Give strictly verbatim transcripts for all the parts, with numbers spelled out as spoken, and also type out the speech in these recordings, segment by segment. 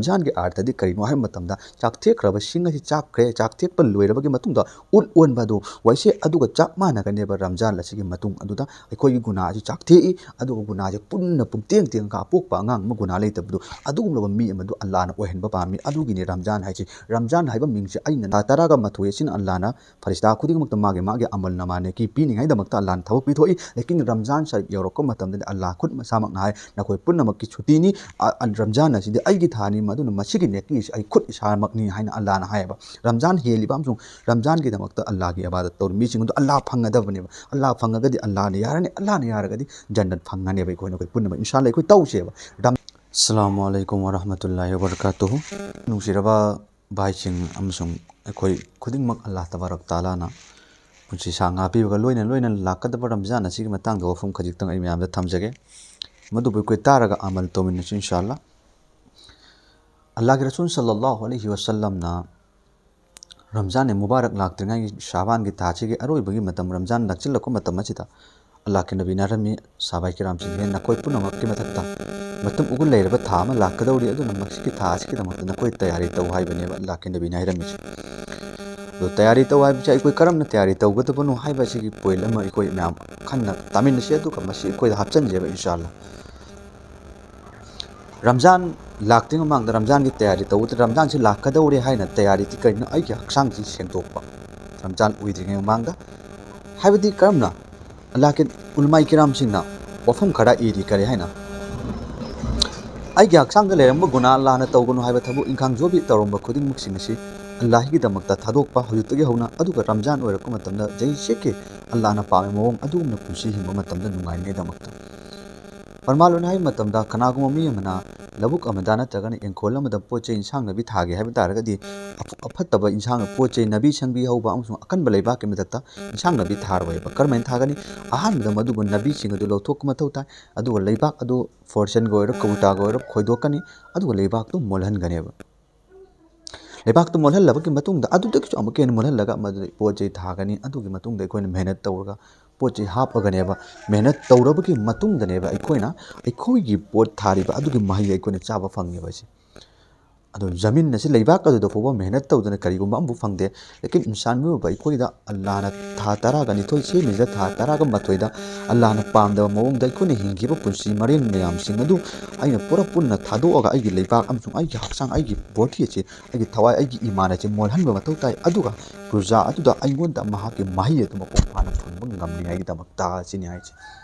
ꯔꯝꯖꯥꯟꯒꯤ ꯑꯥꯔꯊꯗꯤ ꯀꯔꯤꯅꯣ ꯍꯥꯏꯕ ꯃꯇꯝꯗ, ꯆꯥꯛꯊꯦꯛꯈ꯭ꯔꯕ ꯁꯤꯡ ꯑꯁꯤ ꯆꯥꯛꯈ꯭ꯔꯦ, ꯆꯥꯛꯊꯦꯛꯄ ꯂꯣꯏꯔꯕꯒꯤ ꯃꯇꯨꯡꯗ ꯎꯠ ꯑꯣꯟꯕ ꯑꯗꯨ, ꯋꯥꯏꯁꯦ, ꯑꯗꯨꯒ ꯆꯞ ꯃꯥꯟꯅꯒꯅꯦꯕ꯫ ꯔꯝꯖꯥꯟ ꯑꯁꯤꯒꯤ ꯃꯇꯨꯡ ꯑꯗꯨꯗ ꯑꯩꯈꯣꯏꯒꯤ ꯒꯨꯅꯥ ꯑꯁꯤ ꯆꯥꯛꯊꯦꯛꯏ, ꯑꯗꯨꯒ ꯒꯨꯅꯥꯁꯦ ꯄꯨꯟꯅ ꯄꯨꯡꯇꯦꯡ ꯇꯦꯡꯉꯒ ꯑꯄꯣꯛꯄ ꯑꯉꯥꯡ ꯑꯃ ꯒꯨꯅꯥ ꯂꯩꯇꯕꯗꯨ, ꯑꯗꯨꯒꯨꯝꯂꯕ ꯃꯤ ꯑꯃꯗꯨ ꯑꯜꯂꯥꯅ ꯑꯣꯏꯍꯟꯕ ꯄꯥꯝꯃꯤ꯫ ꯑꯗꯨꯒꯤꯅꯤ ꯔꯝꯖꯥꯟ ꯍꯥꯏꯁꯤ꯫ ꯔꯝꯖꯥꯟ ꯍꯥꯏꯕ ꯃꯤꯡꯁꯦ ꯑꯩꯅ ꯊꯥ ꯇꯔꯥꯒ ꯃꯥꯊꯣꯏ ꯑꯁꯤꯅ ꯑꯜꯂꯥꯅ ꯐꯔꯤꯁꯇꯥ ꯈꯨꯗꯤꯡꯃꯛꯇ ꯃꯥꯒꯤ ꯃꯥꯒꯤ ꯑꯃꯜ ꯅꯃꯥ ꯅꯦꯀꯤ ꯄꯤꯅꯤꯡꯉꯥꯏꯗꯃꯛꯇ ꯑꯜꯂꯥꯅ ꯊꯕꯛ ꯄꯤꯊꯣꯛꯏ꯫ ꯂꯦꯀꯤꯟ ꯔꯝꯖꯥꯟ ꯁꯔꯤꯐ ꯌꯧꯔꯛꯄ ꯃꯇꯝꯗꯗꯤ ꯑꯜꯂꯥ ꯈꯨꯠ ꯃꯁꯥꯃꯛꯅ ꯍꯥꯏ, "ꯅꯈꯣꯏ ꯄꯨꯝꯅꯃꯛꯀꯤ ꯁꯨꯇꯤꯅꯤ꯫ ꯑ-, ꯑ-, ꯔꯝꯖꯥꯟ ꯑꯁꯤꯗꯤ ꯑꯩꯒꯤ ꯊꯥꯅꯤ, ꯃꯗꯨꯅ ꯃꯁꯤꯒꯤ ꯅꯦꯀꯤ ꯑꯁꯤ ꯑꯩ ꯈꯨꯠ ꯏꯁꯥꯃꯛꯅꯤ" ꯍꯥꯏꯅ ꯑꯜꯂꯥꯅ ꯍꯥꯏꯌꯦꯕ꯫ ꯔꯝꯖꯥꯟ ꯍꯦꯜꯂꯤꯕ ꯑꯃꯁꯨꯡ ꯔꯝꯖꯥꯟꯒꯤꯗꯃꯛꯇ ꯑꯜꯂꯥꯒꯤ ꯏꯕꯥꯗꯠ ꯇꯧꯔꯤꯕ ꯃꯤꯁꯤꯡ ꯑꯗꯨ ꯑꯜꯂꯥ ꯐꯪꯒꯗꯕꯅꯦꯕ꯫ ꯑꯜꯂꯥ ꯐꯪꯉꯒꯗꯤ ꯑꯜꯂꯥꯅ ꯌꯥꯔꯅꯤ, ꯑꯜꯂꯥꯅ ꯌꯥꯔꯒꯗꯤ ꯖꯟꯅꯠ ꯐꯪꯉꯅꯦꯕ꯫ ꯑꯩꯈꯣꯏꯅ, ꯑꯩꯈꯣꯏ ꯄꯨꯝꯅꯃꯛ ꯏꯟꯁꯥ ꯑꯜꯂꯥ ꯑꯩꯈꯣꯏ ꯇꯧꯁꯦꯕ꯫ ꯔꯝ-, ꯑꯁꯁꯂꯥꯃꯨ ꯑꯂꯥꯏꯀꯨꯝ ꯋꯔꯍꯃꯇꯨꯜꯂꯥꯍꯤ ꯋꯕꯔꯀꯥꯇꯨꯍꯨ꯫ ꯅꯨꯡꯁꯤꯔꯕ ꯚꯥꯏꯁꯤꯡ ꯑꯃꯁꯨꯡ ꯑꯩꯈꯣꯏ ꯈꯨꯗꯤꯡꯃꯛ ꯑꯜꯂꯥ ꯇꯕꯥꯔꯛ ꯇꯥꯂꯥꯅ ꯄꯨꯟꯁꯤ ꯁꯥꯡꯅ ꯄꯤꯕꯒ ꯂꯣꯏꯅ ꯂꯣꯏꯅꯅ ꯂꯥꯛꯀꯗꯕ ꯔꯝꯖꯥꯟ ꯑꯁꯤꯒꯤ ꯃꯇꯥꯡꯗ ꯋꯥꯐꯝ ꯈꯖꯤꯛꯇꯪ ꯑꯩ ꯃꯌꯥꯝꯗ ꯊꯝꯖꯒꯦ꯫ ꯃꯗꯨꯕꯨ ꯑꯩꯈꯣꯏ ꯇꯥꯔꯒ ꯑꯃꯜ ꯇꯧꯃꯤꯟꯅꯁꯤ ꯏꯟꯁꯥ ꯑꯜꯂꯥ꯫ ꯑꯜꯂꯥꯒꯤ ꯔꯁꯨꯜ ꯁꯜꯂꯜꯂꯥꯍꯨ ꯑꯂꯩꯍꯤ ꯋꯁꯜꯂꯝꯅ ꯔꯝꯖꯥꯟ ꯃꯨꯕꯥꯔꯛ ꯂꯥꯛꯇ꯭ꯔꯤꯉꯩꯒꯤ ꯁꯥꯕꯥꯟꯒꯤ ꯊꯥꯁꯤꯒꯤ ꯑꯔꯣꯏꯕꯒꯤ ꯃꯇꯝ, ꯔꯝꯖꯥꯟ ꯅꯛꯁꯤꯜꯂꯛꯄ ꯃꯇꯝ ꯑꯁꯤꯗ ꯑꯜꯂꯥꯍꯀꯤ ꯅꯕꯤꯅ ꯍꯥꯏꯔꯝꯃꯤ, "ꯁꯥꯕꯥꯏ ꯀꯤꯔꯥꯝꯁꯤꯡ, ꯍꯦ ꯅꯈꯣꯏ ꯄꯨꯝꯅꯃꯛꯀꯤ ꯃꯊꯛꯇ ꯃꯇꯝ ꯎꯒꯨꯜ ꯂꯩꯔꯕ ꯊꯥ ꯑꯃ ꯂꯥꯛꯀꯗꯧꯔꯤ, ꯑꯗꯨꯅ ꯃꯁꯤꯒꯤ ꯊꯥ ꯑꯁꯤꯒꯤꯗꯃꯛꯇ ꯅꯈꯣꯏ ꯇꯌꯥꯔꯤ ꯇꯧ" ꯍꯥꯏꯕꯅꯦꯕ ꯑꯜꯂꯥꯍꯀꯤ ꯅꯕꯤꯅ ꯍꯥꯏꯔꯝꯃꯤꯁꯦ꯫ ꯑꯗꯣ ꯇꯌꯥꯔꯤ ꯇꯧ ꯍꯥꯏꯕꯁꯦ ꯑꯩꯈꯣꯏ ꯀꯔꯝꯅ ꯇꯌꯥꯔꯤ ꯇꯧꯒꯗꯕꯅꯣ ꯍꯥꯏꯕ ꯑꯁꯤꯒꯤ ꯄꯣꯏꯟ ꯑꯃ ꯑꯩꯈꯣꯏ ꯃꯌꯥꯝ ꯈꯟꯅ ꯇꯥꯃꯤꯟꯅꯁꯤ, ꯑꯗꯨꯒ ꯃꯁꯤ ꯑꯩꯈꯣꯏꯗ ꯍꯥꯞꯆꯤꯟꯁꯦꯕ ꯏꯟꯁꯥ ꯑꯜꯂꯥ꯫ ꯔꯝꯖꯥꯟ ꯂꯥꯛꯇ꯭ꯔꯤꯉꯩ ꯃꯃꯥꯡꯗ ꯔꯝꯖꯥꯟꯒꯤ ꯇꯌꯥꯔꯤ ꯇꯧꯕꯗ, ꯔꯝꯖꯥꯟꯁꯤ ꯂꯥꯛꯀꯗꯧꯔꯦ ꯍꯥꯏꯅ ꯇꯌꯥꯔꯤꯗꯤ ꯀꯔꯤꯅꯣ? ꯑꯩꯒꯤ ꯍꯛꯆꯥꯡꯁꯤ ꯁꯦꯡꯗꯣꯛꯄ, ꯔꯝꯖꯥꯟ ꯑꯣꯏꯗ꯭ꯔꯤꯉꯩ ꯃꯃꯥꯡꯗ꯫ ꯍꯥꯏꯕꯗꯤ ꯀꯔꯝꯅ? ꯑꯜꯂꯥꯍꯀꯤ ꯎꯂꯃꯥꯏ ꯀꯤꯔꯥꯝꯁꯤꯡꯅ ꯋꯥꯐꯝ ꯈꯔ ꯏꯔꯤ꯫ ꯀꯔꯤ ꯍꯥꯏꯅ? "ꯑꯩꯒꯤ ꯍꯛꯆꯥꯡꯗ ꯂꯩꯔꯝꯕ ꯒꯨꯅꯥ, ꯑꯜꯂꯥꯍꯅ ꯇꯧꯒꯅꯨ ꯍꯥꯏꯕ ꯊꯕꯛ ꯏꯪꯈꯥꯡ ꯖꯣꯕꯤ ꯇꯧꯔꯝꯕ ꯈꯨꯗꯤꯡꯃꯛꯁꯤꯡ ꯑꯁꯤ ꯑꯜꯂꯥꯍꯒꯤꯗꯃꯛꯇ ꯊꯥꯗꯣꯛꯄ ꯍꯧꯖꯤꯛꯇꯒꯤ ꯍꯧꯅ, ꯑꯗꯨꯒ ꯔꯝꯖꯥꯟ ꯑꯣꯏꯔꯛꯄ ꯃꯇꯝꯗ ꯖꯩꯁꯦꯀꯤ ꯑꯜꯂꯥꯍꯅ ꯄꯥꯝꯃꯤ ꯃꯑꯣꯡ ꯑꯗꯨꯒꯨꯝꯅ ꯄꯨꯟꯁꯤ ꯍꯤꯡꯕ ꯃꯇꯝꯗ ꯅꯨꯡꯉꯥꯏꯅꯤꯡꯉꯥꯏꯗꯃꯛꯇ"꯫ ꯐꯔꯃꯥꯟ ꯑꯣꯏꯅ ꯍꯥꯏꯕ ꯃꯇꯝꯗ, ꯀꯅꯥꯒꯨꯝꯕ ꯃꯤ ꯑꯃꯅ ꯂꯧꯕꯨꯛ ꯑꯃꯗ ꯅꯠꯇ꯭ꯔꯒꯅ ꯏꯪꯈꯣꯜ ꯑꯃꯗ ꯄꯣꯠ ꯆꯩ ꯏꯟꯁꯥꯡ ꯅꯥꯄꯤ ꯊꯥꯒꯦ ꯍꯥꯏꯕ ꯇꯥꯔꯒꯗꯤ, ꯑꯐ-, ꯑꯐꯠꯇꯕ ꯏꯟꯁꯥꯡ, ꯄꯣꯠ ꯆꯩ ꯅꯥꯄꯤ ꯁꯪꯕꯤ ꯍꯧꯕ ꯑꯃꯁꯨꯡ ꯑꯀꯟꯕ ꯂꯩꯕꯥꯛꯀꯤ ꯃꯊꯛꯇ ꯏꯟꯁꯥꯡ ꯅꯥꯄꯤ ꯊꯥꯔꯣꯏꯕ꯫ ꯀꯔꯝꯍꯥꯏꯅ ꯊꯥꯒꯅꯤ? ꯑꯍꯥꯟꯕꯗ ꯃꯗꯨꯕꯨ ꯅꯥꯄꯤꯁꯤꯡ ꯑꯗꯨ ꯂꯧꯊꯣꯛꯄ ꯃꯊꯧ ꯇꯥꯏ, ꯑꯗꯨꯒ ꯂꯩꯕꯥꯛ ꯑꯗꯨ ꯐꯣꯔꯁꯟꯒ ꯑꯣꯏꯔꯣ, ꯀꯧꯇꯥꯒ ꯑꯣꯏꯔꯣ ꯈꯣꯏꯗꯣꯛꯀꯅꯤ, ꯑꯗꯨꯒ ꯂꯩꯕꯥꯛꯇꯨ ꯃꯣꯜꯍꯟꯒꯅꯦꯕ꯫ ꯂꯩꯕꯥꯛꯇꯨ ꯃꯣꯜꯍꯜꯂꯕꯒꯤ ꯃꯇꯨꯡꯗ, ꯑꯗꯨꯗꯒꯤꯁꯨ ꯑꯃꯨꯛꯀ ꯍꯦꯟꯅ ꯃꯣꯜꯍꯜꯂꯒ, ꯃꯗꯨꯗ ꯄꯣꯠ ꯆꯩ ꯊꯥꯒꯅꯤ꯫ ꯑꯗꯨꯒꯤ ꯃꯇꯨꯡꯗ ꯑꯩꯈꯣꯏꯅ ꯃꯦꯍꯅꯠ ꯇꯧꯔꯒ ꯄꯣꯠ ꯆꯩ ꯍꯥꯞꯄꯒꯅꯦꯕ꯫ ꯃꯦꯍꯅꯠ ꯇꯧꯔꯕꯒꯤ ꯃꯇꯨꯡꯗꯅꯦꯕ ꯑꯩꯈꯣꯏꯅ ꯑꯩꯈꯣꯏꯒꯤ ꯄꯣꯠ ꯊꯥꯔꯤꯕ ꯑꯗꯨꯒꯤ ꯃꯍꯩ ꯑꯩꯈꯣꯏꯅ ꯆꯥꯕ ꯐꯪꯉꯦꯕ ꯑꯁꯤ꯫ ꯑꯗꯣ ꯖꯃꯤꯟ ꯑꯁꯤ, ꯂꯩꯕꯥꯛ ꯑꯗꯨꯗ ꯐꯥꯎꯕ ꯃꯦꯍꯅꯠ ꯇꯧꯗꯅ ꯀꯔꯤꯒꯨꯝꯕ ꯑꯃꯐꯥꯎ ꯐꯪꯗꯦ꯫ ꯂꯦꯀꯤꯟ ꯏꯟꯁꯥꯟ ꯃꯤꯑꯣꯏꯕ ꯑꯩꯈꯣꯏꯗ ꯑꯜꯂꯥꯍꯅ ꯊꯥ ꯇꯔꯥꯒ ꯅꯤꯊꯣꯏ ꯁꯦꯝꯃꯤꯁꯤꯗ ꯊꯥ ꯇꯔꯥꯒ ꯃꯥꯊꯣꯏꯗ ꯑꯜꯂꯥꯍꯅ ꯄꯥꯝꯗꯕ ꯃꯑꯣꯡꯗ ꯑꯩꯈꯣꯏꯅ ꯍꯤꯡꯈꯤꯕ ꯄꯨꯟꯁꯤ ꯃꯔꯦꯟ ꯃꯌꯥꯝꯁꯤꯡ ꯑꯗꯨ ꯑꯩꯅ ꯄꯨꯔꯞ ꯄꯨꯟꯅ ꯊꯥꯗꯣꯛꯑꯒ ꯑꯩꯒꯤ ꯂꯩꯕꯥꯛ ꯑꯃꯁꯨꯡ ꯑꯩꯒꯤ ꯍꯛꯆꯥꯡ, ꯑꯩꯒꯤ ꯕꯣꯗꯤ ꯑꯁꯤ, ꯑꯩꯒꯤ ꯊꯋꯥꯏ, ꯑꯩꯒꯤ ꯏꯃꯥꯟ ꯑꯁꯤ ꯃꯣꯜꯍꯟꯕ ꯃꯊꯧ ꯇꯥꯏ꯫ ꯑꯗꯨꯒ ꯔꯨꯖꯥ ꯑꯗꯨꯗ ꯑꯩꯉꯣꯟꯗ ꯃꯍꯥꯛꯀꯤ ꯃꯍꯩ ꯑꯗꯨ ꯃꯄꯨꯡ ꯐꯥꯅ ꯐꯪꯕ ꯉꯝꯅꯤꯡꯉꯥꯏꯒꯤꯗꯃꯛꯇ ꯁꯤꯅꯤ ꯍꯥꯏꯁꯦ꯫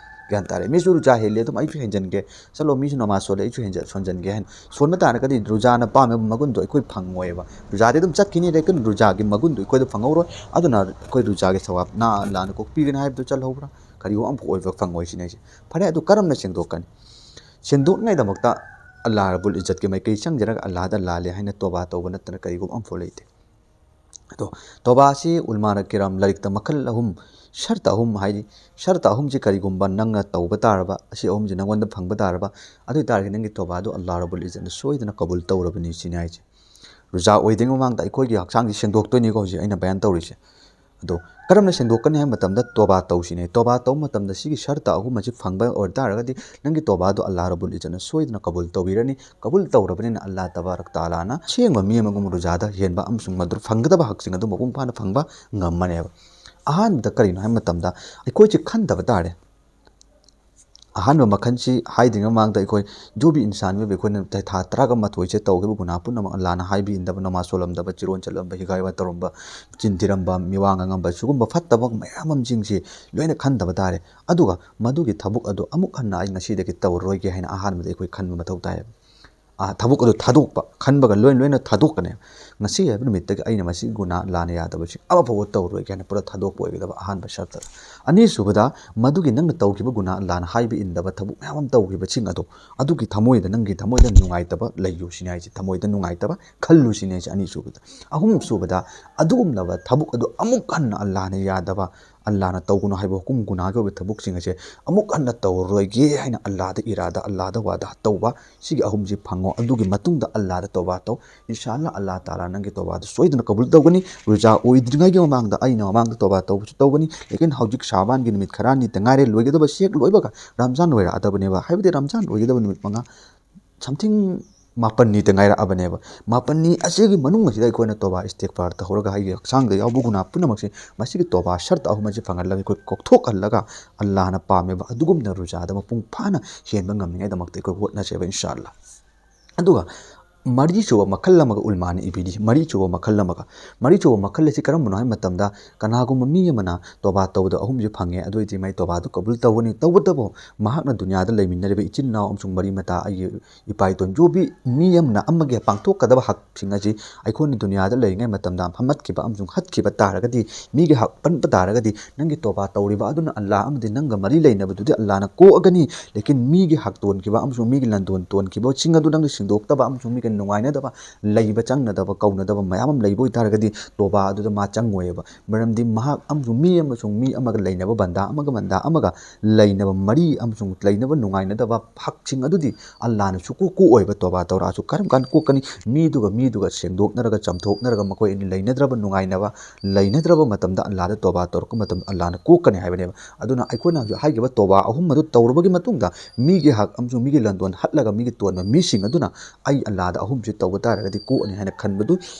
ꯒ꯭ꯌꯥꯟ ꯇꯥꯔꯦ? ꯃꯤꯁꯨ ꯔꯨꯖꯥ ꯍꯦꯜꯂꯦ, ꯑꯗꯨꯝ ꯑꯩꯁꯨ ꯍꯦꯟꯖꯟꯒꯦ, ꯆꯠꯂꯣ, ꯃꯤꯁꯨ ꯅꯃꯥꯖ ꯁꯣꯜꯂꯦ, ꯑꯩꯁꯨ ꯍꯦꯟꯖ-, ꯁꯣꯟꯖꯟꯒꯦ ꯍꯥꯏꯅ ꯁꯣꯟꯕ ꯇꯥꯔꯒꯗꯤ ꯔꯨꯖꯥꯅ ꯄꯥꯝꯃꯤꯕ ꯃꯒꯨꯟꯗꯣ ꯑꯩꯈꯣꯏ ꯐꯪꯉꯣꯏꯕ꯫ ꯔꯨꯖꯥꯗꯤ ꯑꯗꯨꯝ ꯆꯠꯈꯤꯅꯤ, ꯂꯦꯀꯤꯟ ꯔꯨꯖꯥꯒꯤ ꯃꯒꯨꯟꯗꯣ ꯑꯩꯈꯣꯏꯗ ꯐꯪꯍꯧꯔꯣꯏ꯫ ꯑꯗꯨꯅ ꯑꯩꯈꯣꯏ ꯔꯨꯖꯥꯒꯤ ꯁꯋꯥꯕ ꯅꯥ ꯑꯜꯂꯥꯅ ꯀꯣꯛꯄꯤꯒꯅꯤ ꯍꯥꯏꯕꯗꯨ ꯆꯠꯍꯧꯕ꯭ꯔꯥ? ꯀꯔꯤꯒꯨꯝꯕ ꯑꯃꯐꯥꯎ ꯑꯣꯏꯕ ꯐꯪꯉꯣꯏ ꯁꯤꯅꯤ ꯑꯩꯁꯦ꯫ ꯐꯔꯦ, ꯑꯗꯨ ꯀꯔꯝꯅ ꯁꯦꯡꯗꯣꯛꯀꯅꯤ? ꯁꯦꯡꯗꯣꯛꯅꯉꯥꯏꯗꯃꯛꯇ ꯑꯜꯂꯥ ꯔꯕꯨꯜ ꯏꯖꯠꯀꯤ ꯃꯥꯏꯀꯩ ꯆꯪꯖꯔꯒ ꯑꯜꯂꯥꯗ ꯂꯥꯜꯂꯦ ꯍꯥꯏꯅ ꯇꯣꯕꯥ ꯇꯧꯕ ꯅꯠꯇꯅ ꯀꯔꯤꯒꯨꯝꯕ ꯑꯃꯐꯥꯎ ꯂꯩꯇꯦ꯫ ꯑꯗꯣ ꯇꯣꯕꯥꯁꯤ ꯎꯂꯃꯥꯅ ꯀꯤꯔꯥꯝ ꯂꯥꯏꯔꯤꯛꯇ ꯃꯈꯜ ꯑꯍꯨꯝ, ꯁꯔꯇ ꯑꯍꯨꯝ ꯍꯥꯏꯔꯤ꯫ ꯁꯔꯇ ꯑꯍꯨꯝꯁꯤ ꯀꯔꯤꯒꯨꯝꯕ ꯅꯪꯅ ꯇꯧꯕ ꯇꯥꯔꯕ, ꯑꯁꯤ ꯑꯍꯨꯝꯁꯤ ꯅꯪꯉꯣꯟꯗ ꯐꯪꯕ ꯇꯥꯔꯕ, ꯑꯗꯨ ꯑꯣꯏ ꯇꯥꯔꯒꯗꯤ ꯅꯪꯒꯤ ꯇꯣꯕꯥꯗꯨ ꯑꯜꯂꯥ ꯔꯕꯨꯜ ꯏꯖꯠꯅ ꯁꯣꯏꯗꯅ ꯀꯕꯨꯜ ꯇꯧꯔꯕꯅꯤ ꯁꯤꯅꯤ ꯍꯥꯏꯁꯦ꯫ ꯔꯨꯖꯥ ꯑꯣꯏꯗ꯭ꯔꯤꯉꯩ ꯃꯃꯥꯡꯗ ꯑꯩꯈꯣꯏꯒꯤ ꯍꯛꯆꯥꯡꯁꯤ ꯁꯦꯡꯗꯣꯛꯇꯣꯏꯅꯤꯀꯣ ꯍꯧꯖꯤꯛ ꯑꯩꯅ ꯕꯌꯥꯟ ꯇꯧꯔꯤꯁꯦ꯫ ꯑꯗꯣ ꯀꯔꯝꯅ ꯁꯦꯡꯗꯣꯛꯀꯅꯤ ꯍꯥꯏꯕ ꯃꯇꯝꯗ ꯇꯣꯕꯥ ꯇꯧꯁꯤꯅꯦ꯫ ꯇꯣꯕꯥ ꯇꯧꯕ ꯃꯇꯝꯗ ꯁꯤꯒꯤ ꯁꯔꯇ ꯑꯍꯨꯝ ꯑꯁꯤ ꯐꯪꯕ ꯑꯣꯏ ꯇꯥꯔꯒꯗꯤ ꯅꯪꯒꯤ ꯇꯣꯕꯥꯗꯣ ꯑꯜꯂꯥ ꯔꯕꯨꯜ ꯏꯖꯠꯅ ꯁꯣꯏꯗꯅ ꯀꯕꯨꯜ ꯇꯧꯕꯤꯔꯅꯤ꯫ ꯀꯕꯨꯜ ꯇꯧꯔꯕꯅꯤꯅ ꯑꯜꯂꯥ ꯇꯕꯥꯔꯛ ꯇꯥꯂꯥꯅ ꯑꯁꯦꯡꯕ ꯃꯤ ꯑꯃꯒꯨꯝ ꯔꯨꯖꯥꯗ ꯍꯦꯟꯕ ꯑꯃꯁꯨꯡ ꯃꯗꯨ ꯐꯪꯒꯗꯕ ꯍꯛꯁꯤꯡ ꯑꯗꯨ ꯃꯄꯨꯡ ꯐꯥꯅ ꯐꯪꯕ ꯉꯝꯃꯅꯦꯕ꯫ ꯑꯍꯥꯟꯕꯗ ꯀꯔꯤꯅꯣ ꯍꯥꯏꯕ ꯃꯇꯝꯗ ꯑꯩꯈꯣꯏꯁꯦ ꯈꯟꯗꯕ ꯇꯥꯔꯦ꯫ ꯑꯍꯥꯟꯕ ꯃꯈꯜꯁꯤ ꯍꯥꯏꯗ꯭ꯔꯤꯉꯩ ꯃꯃꯥꯡꯗ ꯑꯩꯈꯣꯏ ꯖꯨꯕꯤ ꯏꯟꯁꯥꯟ ꯃꯤꯑꯣꯏꯕ ꯑꯩꯈꯣꯏꯅ ꯊꯥ ꯇꯔꯥꯒ ꯃꯥꯊꯣꯏꯁꯦ ꯇꯧꯈꯤꯕ ꯒꯨꯅꯥ ꯄꯨꯝꯅꯃꯛ ꯑꯜꯂꯥꯅ ꯍꯥꯏꯕ ꯏꯟꯗꯕ, ꯅꯃꯥꯖ ꯁꯣꯜꯂꯝꯗꯕ, ꯆꯤꯔꯣꯟ ꯆꯠꯂꯝꯕ, ꯍꯤꯒꯥꯏ ꯋꯥ ꯇꯧꯔꯝꯕ, ꯆꯤꯟ ꯊꯤꯔꯝꯕ, ꯃꯤꯋꯥ ꯉꯥꯡꯉꯝꯕ, ꯁꯤꯒꯨꯝꯕ ꯐꯠꯇꯕ ꯃꯌꯥꯝ ꯑꯃꯁꯤꯡꯁꯤ ꯂꯣꯏꯅ ꯈꯟꯗꯕ ꯇꯥꯔꯦ꯫ ꯑꯗꯨꯒ ꯃꯗꯨꯒꯤ ꯊꯕꯛ ꯑꯗꯨ ꯑꯃꯨꯛ ꯍꯟꯅ ꯑꯩ ꯉꯁꯤꯗꯒꯤ ꯇꯧꯔꯔꯣꯏꯒꯦ ꯍꯥꯏꯅ ꯑꯍꯥꯟꯕꯗ ꯑꯩꯈꯣꯏ ꯈꯟꯕ ꯃꯊꯧ ꯇꯥꯏꯌꯦꯕ꯫ ꯑꯥ, ꯊꯕꯛ ꯑꯗꯨ ꯊꯥꯗꯣꯛꯄ, ꯈꯟꯕꯒ ꯂꯣꯏ ꯂꯣꯏꯅ ꯊꯥꯗꯣꯛꯀꯅꯦꯕ꯫ ꯉꯁꯤ ꯍꯥꯏꯕ ꯅꯨꯃꯤꯠꯇꯒꯤ ꯑꯩꯅ ꯃꯁꯤꯒꯤ ꯒꯨꯅꯥ ꯂꯥꯟꯅ ꯌꯥꯗꯕꯁꯤꯡ ꯑꯃꯐꯥꯎꯕ ꯇꯧꯔꯔꯣꯏꯒꯦ ꯍꯥꯏꯅ ꯄꯨꯔꯥ ꯊꯥꯗꯣꯛꯄ ꯑꯣꯏꯒꯗꯕ ꯑꯍꯥꯟꯕ ꯁꯔꯇꯗ꯫ ꯑꯅꯤꯁꯨꯕꯗ, ꯃꯗꯨꯒꯤ ꯅꯪꯅ ꯇꯧꯈꯤꯕ ꯒꯨꯅꯥ ꯂꯥꯟꯅ ꯍꯥꯏꯕ ꯏꯟꯗꯕ ꯊꯕꯛ ꯃꯌꯥꯝ ꯑꯃ ꯇꯧꯈꯤꯕꯁꯤꯡ ꯑꯗꯣ, ꯑꯗꯨꯒꯤ ꯊꯃꯣꯏꯗ, ꯅꯪꯒꯤ ꯊꯃꯣꯏꯗ ꯅꯨꯡꯉꯥꯏꯇꯕ ꯂꯩꯌꯨ ꯁꯤꯅꯤ ꯍꯥꯏꯁꯦ꯫ ꯊꯃꯣꯏꯗ ꯅꯨꯡꯉꯥꯏꯇꯕ ꯈꯜꯂꯨ ꯁꯤꯅꯤ ꯍꯥꯏꯁꯦ ꯑꯅꯤꯁꯨꯕꯗ꯫ ꯑꯍꯨꯝꯁꯨꯕꯗ, ꯑꯗꯨꯒꯨꯝꯂꯕ ꯊꯕꯛ ꯑꯗꯨ ꯑꯃꯨꯛ ꯍꯟꯅ ꯑꯜꯂꯥꯍꯅ ꯌꯥꯗꯕ, ꯑꯜꯂꯥꯍꯅ ꯇꯧꯒꯅꯨ ꯍꯥꯏꯕ ꯍꯨꯀꯨꯝ ꯒꯨꯅꯥꯒꯤ ꯑꯣꯏꯕ ꯊꯕꯛꯁꯤꯡ ꯑꯁꯦ ꯑꯃꯨꯛ ꯍꯟꯅ ꯇꯧꯔꯔꯣꯏꯒꯦ ꯍꯥꯏꯅ ꯑꯜꯂꯥꯍꯗ ꯏꯔꯥꯗ, ꯑꯜꯂꯥꯍꯗ ꯋꯥꯗꯥ ꯇꯧꯕ, ꯁꯤꯒꯤ ꯑꯍꯨꯝꯁꯤ ꯐꯪꯉꯣ꯫ ꯑꯗꯨꯒꯤ ꯃꯇꯨꯡꯗ ꯑꯜꯂꯥꯍꯗ ꯇꯧꯕꯥ ꯇꯧ꯫ ꯏꯟꯁꯥ ꯑꯜꯂꯥꯍ, ꯑꯜꯂꯥꯍ ꯇꯥꯂꯥ ꯅꯪꯒꯤ ꯇꯧꯕꯥꯗꯨ ꯁꯣꯏꯗꯅ ꯀꯕꯨꯜ ꯇꯧꯒꯅꯤ꯫ ꯔꯨꯖꯥ ꯑꯣꯏꯗ꯭ꯔꯤꯉꯩꯒꯤ ꯃꯃꯥꯡꯗ, ꯑꯩꯅ ꯃꯃꯥꯡꯗ ꯇꯧꯕꯥ ꯇꯧꯕꯁꯨ ꯇꯧꯒꯅꯤ꯫ ꯂꯦꯀꯤꯟ ꯍꯧꯖꯤꯛ ꯁꯥꯕꯥꯟꯒꯤ ꯅꯨꯃꯤꯠ ꯈꯔꯅꯤꯇ ꯉꯥꯏꯔꯦ ꯂꯣꯏꯒꯗꯕ, ꯁꯤ ꯍꯦꯛ ꯂꯣꯏꯕꯒ ꯔꯝꯖꯥꯟ ꯑꯣꯏꯔꯛꯑꯗꯕꯅꯦꯕ꯫ ꯍꯥꯏꯕꯗꯤ ꯔꯝꯖꯥꯟ ꯑꯣꯏꯒꯗꯕ ꯅꯨꯃꯤꯠ ꯃꯉꯥ, something ꯃꯥꯄꯟꯅꯤꯗ ꯉꯥꯏꯔꯛꯑꯕꯅꯦꯕ꯫ ꯃꯥꯄꯟꯅꯤ ꯑꯁꯤꯒꯤ ꯃꯅꯨꯡ ꯑꯁꯤꯗ ꯑꯩꯈꯣꯏꯅ ꯇꯣꯕꯥ ꯏꯁꯇꯤꯒꯐꯥꯔ ꯇꯧꯍꯧꯔꯒ ꯑꯩꯒꯤ ꯍꯛꯆꯥꯡꯗ ꯌꯥꯎꯕ ꯒꯨꯅꯥ ꯄꯨꯝꯅꯃꯛꯁꯦ ꯃꯁꯤꯒꯤ ꯇꯣꯕꯥ ꯁꯔꯠ ꯑꯍꯨꯝ ꯑꯁꯤ ꯐꯪꯍꯜꯂꯒ ꯑꯩꯈꯣꯏ ꯀꯣꯛꯊꯣꯛꯍꯜꯂꯒ ꯑꯜꯂꯥꯍꯅ ꯄꯥꯝꯃꯦꯕ ꯑꯗꯨꯒꯨꯝꯅ ꯔꯨꯖꯥꯗ ꯃꯄꯨꯡ ꯐꯥꯅ ꯍꯦꯟꯕ ꯉꯝꯅꯤꯡꯉꯥꯏꯗꯃꯛꯇ ꯑꯩꯈꯣꯏ ꯍꯣꯠꯅꯁꯦꯕ ꯏꯟꯁꯥ ꯑꯜꯂꯥ꯫ ꯑꯗꯨꯒ ꯃꯔꯤꯁꯨꯕ ꯃꯈꯜ ꯑꯃꯒ ꯎꯂꯃꯥꯅ ꯏꯕꯤꯔꯤ꯫ ꯃꯔꯤꯁꯨꯕ ꯃꯈꯜ ꯑꯃꯒ, ꯃꯔꯤꯁꯨꯕ ꯃꯈꯜ ꯑꯁꯤ ꯀꯔꯝꯕꯅꯣ ꯍꯥꯏꯕ ꯃꯇꯝꯗ, ꯀꯅꯥꯒꯨꯝꯕ ꯃꯤ ꯑꯃꯅ ꯇꯣꯕꯥ ꯇꯧꯕꯗ ꯑꯍꯨꯝꯁꯤ ꯐꯪꯉꯦ, ꯑꯗꯨ ꯑꯣꯏꯗꯤ ꯃꯥꯏ ꯇꯣꯕꯥꯗꯨ ꯀꯕꯨꯜ ꯇꯧꯒꯅꯤ꯫ ꯇꯧꯕꯇꯕꯨ ꯃꯍꯥꯛꯅ ꯗꯨꯅꯤꯌꯥꯗ ꯂꯩꯃꯤꯟꯅꯔꯤꯕ ꯏꯆꯤꯟ ꯏꯅꯥꯎ ꯑꯃꯁꯨꯡ ꯃꯔꯤ ꯃꯇꯥ, ꯑꯩꯒꯤ ꯏꯄꯥ ꯏꯇꯣꯟ ꯌꯣꯕꯤ, ꯃꯤ ꯑꯃꯅ ꯑꯃꯒꯤ ꯄꯥꯡꯊꯣꯛꯀꯗꯕ ꯍꯛꯁꯤꯡ ꯑꯁꯤ ꯑꯩꯈꯣꯏꯅ ꯗꯨꯅꯤꯌꯥꯗ ꯂꯩꯔꯤꯉꯩ ꯃꯇꯝꯗ ꯐꯝꯍꯠꯈꯤꯕ ꯑꯃꯁꯨꯡ ꯍꯠꯈꯤꯕ ꯇꯥꯔꯒꯗꯤ, ꯃꯤꯒꯤ ꯍꯛ ꯄꯟꯕ ꯇꯥꯔꯒꯗꯤ, ꯅꯪꯒꯤ ꯇꯣꯕꯥ ꯇꯧꯔꯤꯕ ꯑꯗꯨꯅ ꯑꯜꯂꯥꯍ ꯑꯃꯗꯤ ꯅꯪꯒ ꯃꯔꯤ ꯂꯩꯅꯕꯗꯨꯗꯤ ꯑꯜꯂꯥꯍꯅ ꯀꯣꯛꯑꯒꯅꯤ꯫ ꯂꯦꯀꯤꯟ ꯃꯤꯒꯤ ꯍꯛ ꯇꯣꯟꯈꯤꯕ ꯑꯃꯁꯨꯡ ꯃꯤꯒꯤ ꯂꯟꯗꯣꯟ ꯇꯣꯟꯈꯤꯕꯁꯤꯡ ꯑꯗꯨ ꯅꯪꯅ ꯁꯦꯡꯗꯣꯛꯇꯕ ꯑꯃꯁꯨꯡ ꯃꯤꯒ ꯅꯨꯡꯉꯥꯏꯅꯗꯕ, ꯂꯩꯕ ꯆꯪꯅꯗꯕ, ꯀꯧꯅꯗꯕ ꯃꯌꯥꯝ ꯑꯃ ꯂꯩꯕ ꯑꯣꯏꯇꯥꯔꯒꯗꯤ, ꯇꯣꯕꯥ ꯑꯗꯨꯗ ꯃꯥ ꯆꯪꯉꯣꯏꯑꯕ꯫ ꯃꯔꯝꯗꯤ ꯃꯍꯥꯛ ꯑꯃꯁꯨꯡ ꯃꯤ ꯑꯃꯁꯨꯡ ꯃꯤ ꯑꯃꯒ ꯂꯩꯅꯕ, ꯕꯟꯗꯥ ꯑꯃꯒ ꯕꯟꯗꯥ ꯑꯃꯒ ꯂꯩꯅꯕ ꯃꯔꯤ ꯑꯃꯁꯨꯡ ꯂꯩꯅꯕ ꯅꯨꯡꯉꯥꯏꯅꯗꯕ ꯍꯛꯁꯤꯡ ꯑꯗꯨꯗꯤ ꯑꯜꯂꯥꯍꯅ ꯁꯨꯛꯀꯣꯛ ꯀꯣꯛꯑꯣꯏꯕ꯫ ꯇꯣꯕꯥ ꯇꯧꯔꯛꯑꯁꯨ ꯀꯔꯝ ꯀꯥꯟꯗ ꯀꯣꯛꯀꯅꯤ? ꯃꯤꯗꯨꯒ ꯃꯤꯗꯨꯒ ꯁꯦꯡꯗꯣꯛꯅꯔꯒ ꯆꯥꯝꯊꯣꯛꯅꯔꯒ ꯃꯈꯣꯏ ꯑꯅꯤ ꯂꯩꯅꯗ꯭ꯔꯕ ꯅꯨꯡꯉꯥꯏꯅꯕ, ꯂꯩꯅꯗ꯭ꯔꯕ ꯃꯇꯝꯗ ꯑꯜꯂꯥꯍꯗ ꯇꯣꯕꯥ ꯇꯧꯔꯛꯄ ꯃꯇꯝꯗ ꯑꯜꯂꯥꯍꯅ ꯀꯣꯛꯀꯅꯤ ꯍꯥꯏꯕꯅꯦꯕ꯫ ꯑꯗꯨꯅ ꯑꯩꯈꯣꯏꯅ ꯍꯧꯖꯤꯛ ꯍꯥꯏꯈꯤꯕ ꯇꯣꯕꯥ ꯑꯍꯨꯝ ꯑꯗꯨ ꯇꯧꯔꯕꯒꯤ ꯃꯇꯨꯡꯗ ꯃꯤꯒꯤ ꯍꯛ ꯑꯃꯁꯨꯡ ꯃꯤꯒꯤ ꯂꯟꯗꯣꯟ ꯍꯠꯂꯒ ꯃꯤꯒꯤ ꯇꯣꯟꯕ ꯃꯤꯁꯤꯡ ꯑꯗꯨꯅ ꯑꯩ ꯑꯜꯂꯥꯍꯗ ꯑꯍꯨꯝꯁꯤ ꯇꯧꯕ ꯇꯥꯔꯒꯗꯤ ꯀꯣꯛꯑꯅꯤ ꯍꯥꯏꯅ ꯈꯟꯕꯗꯨ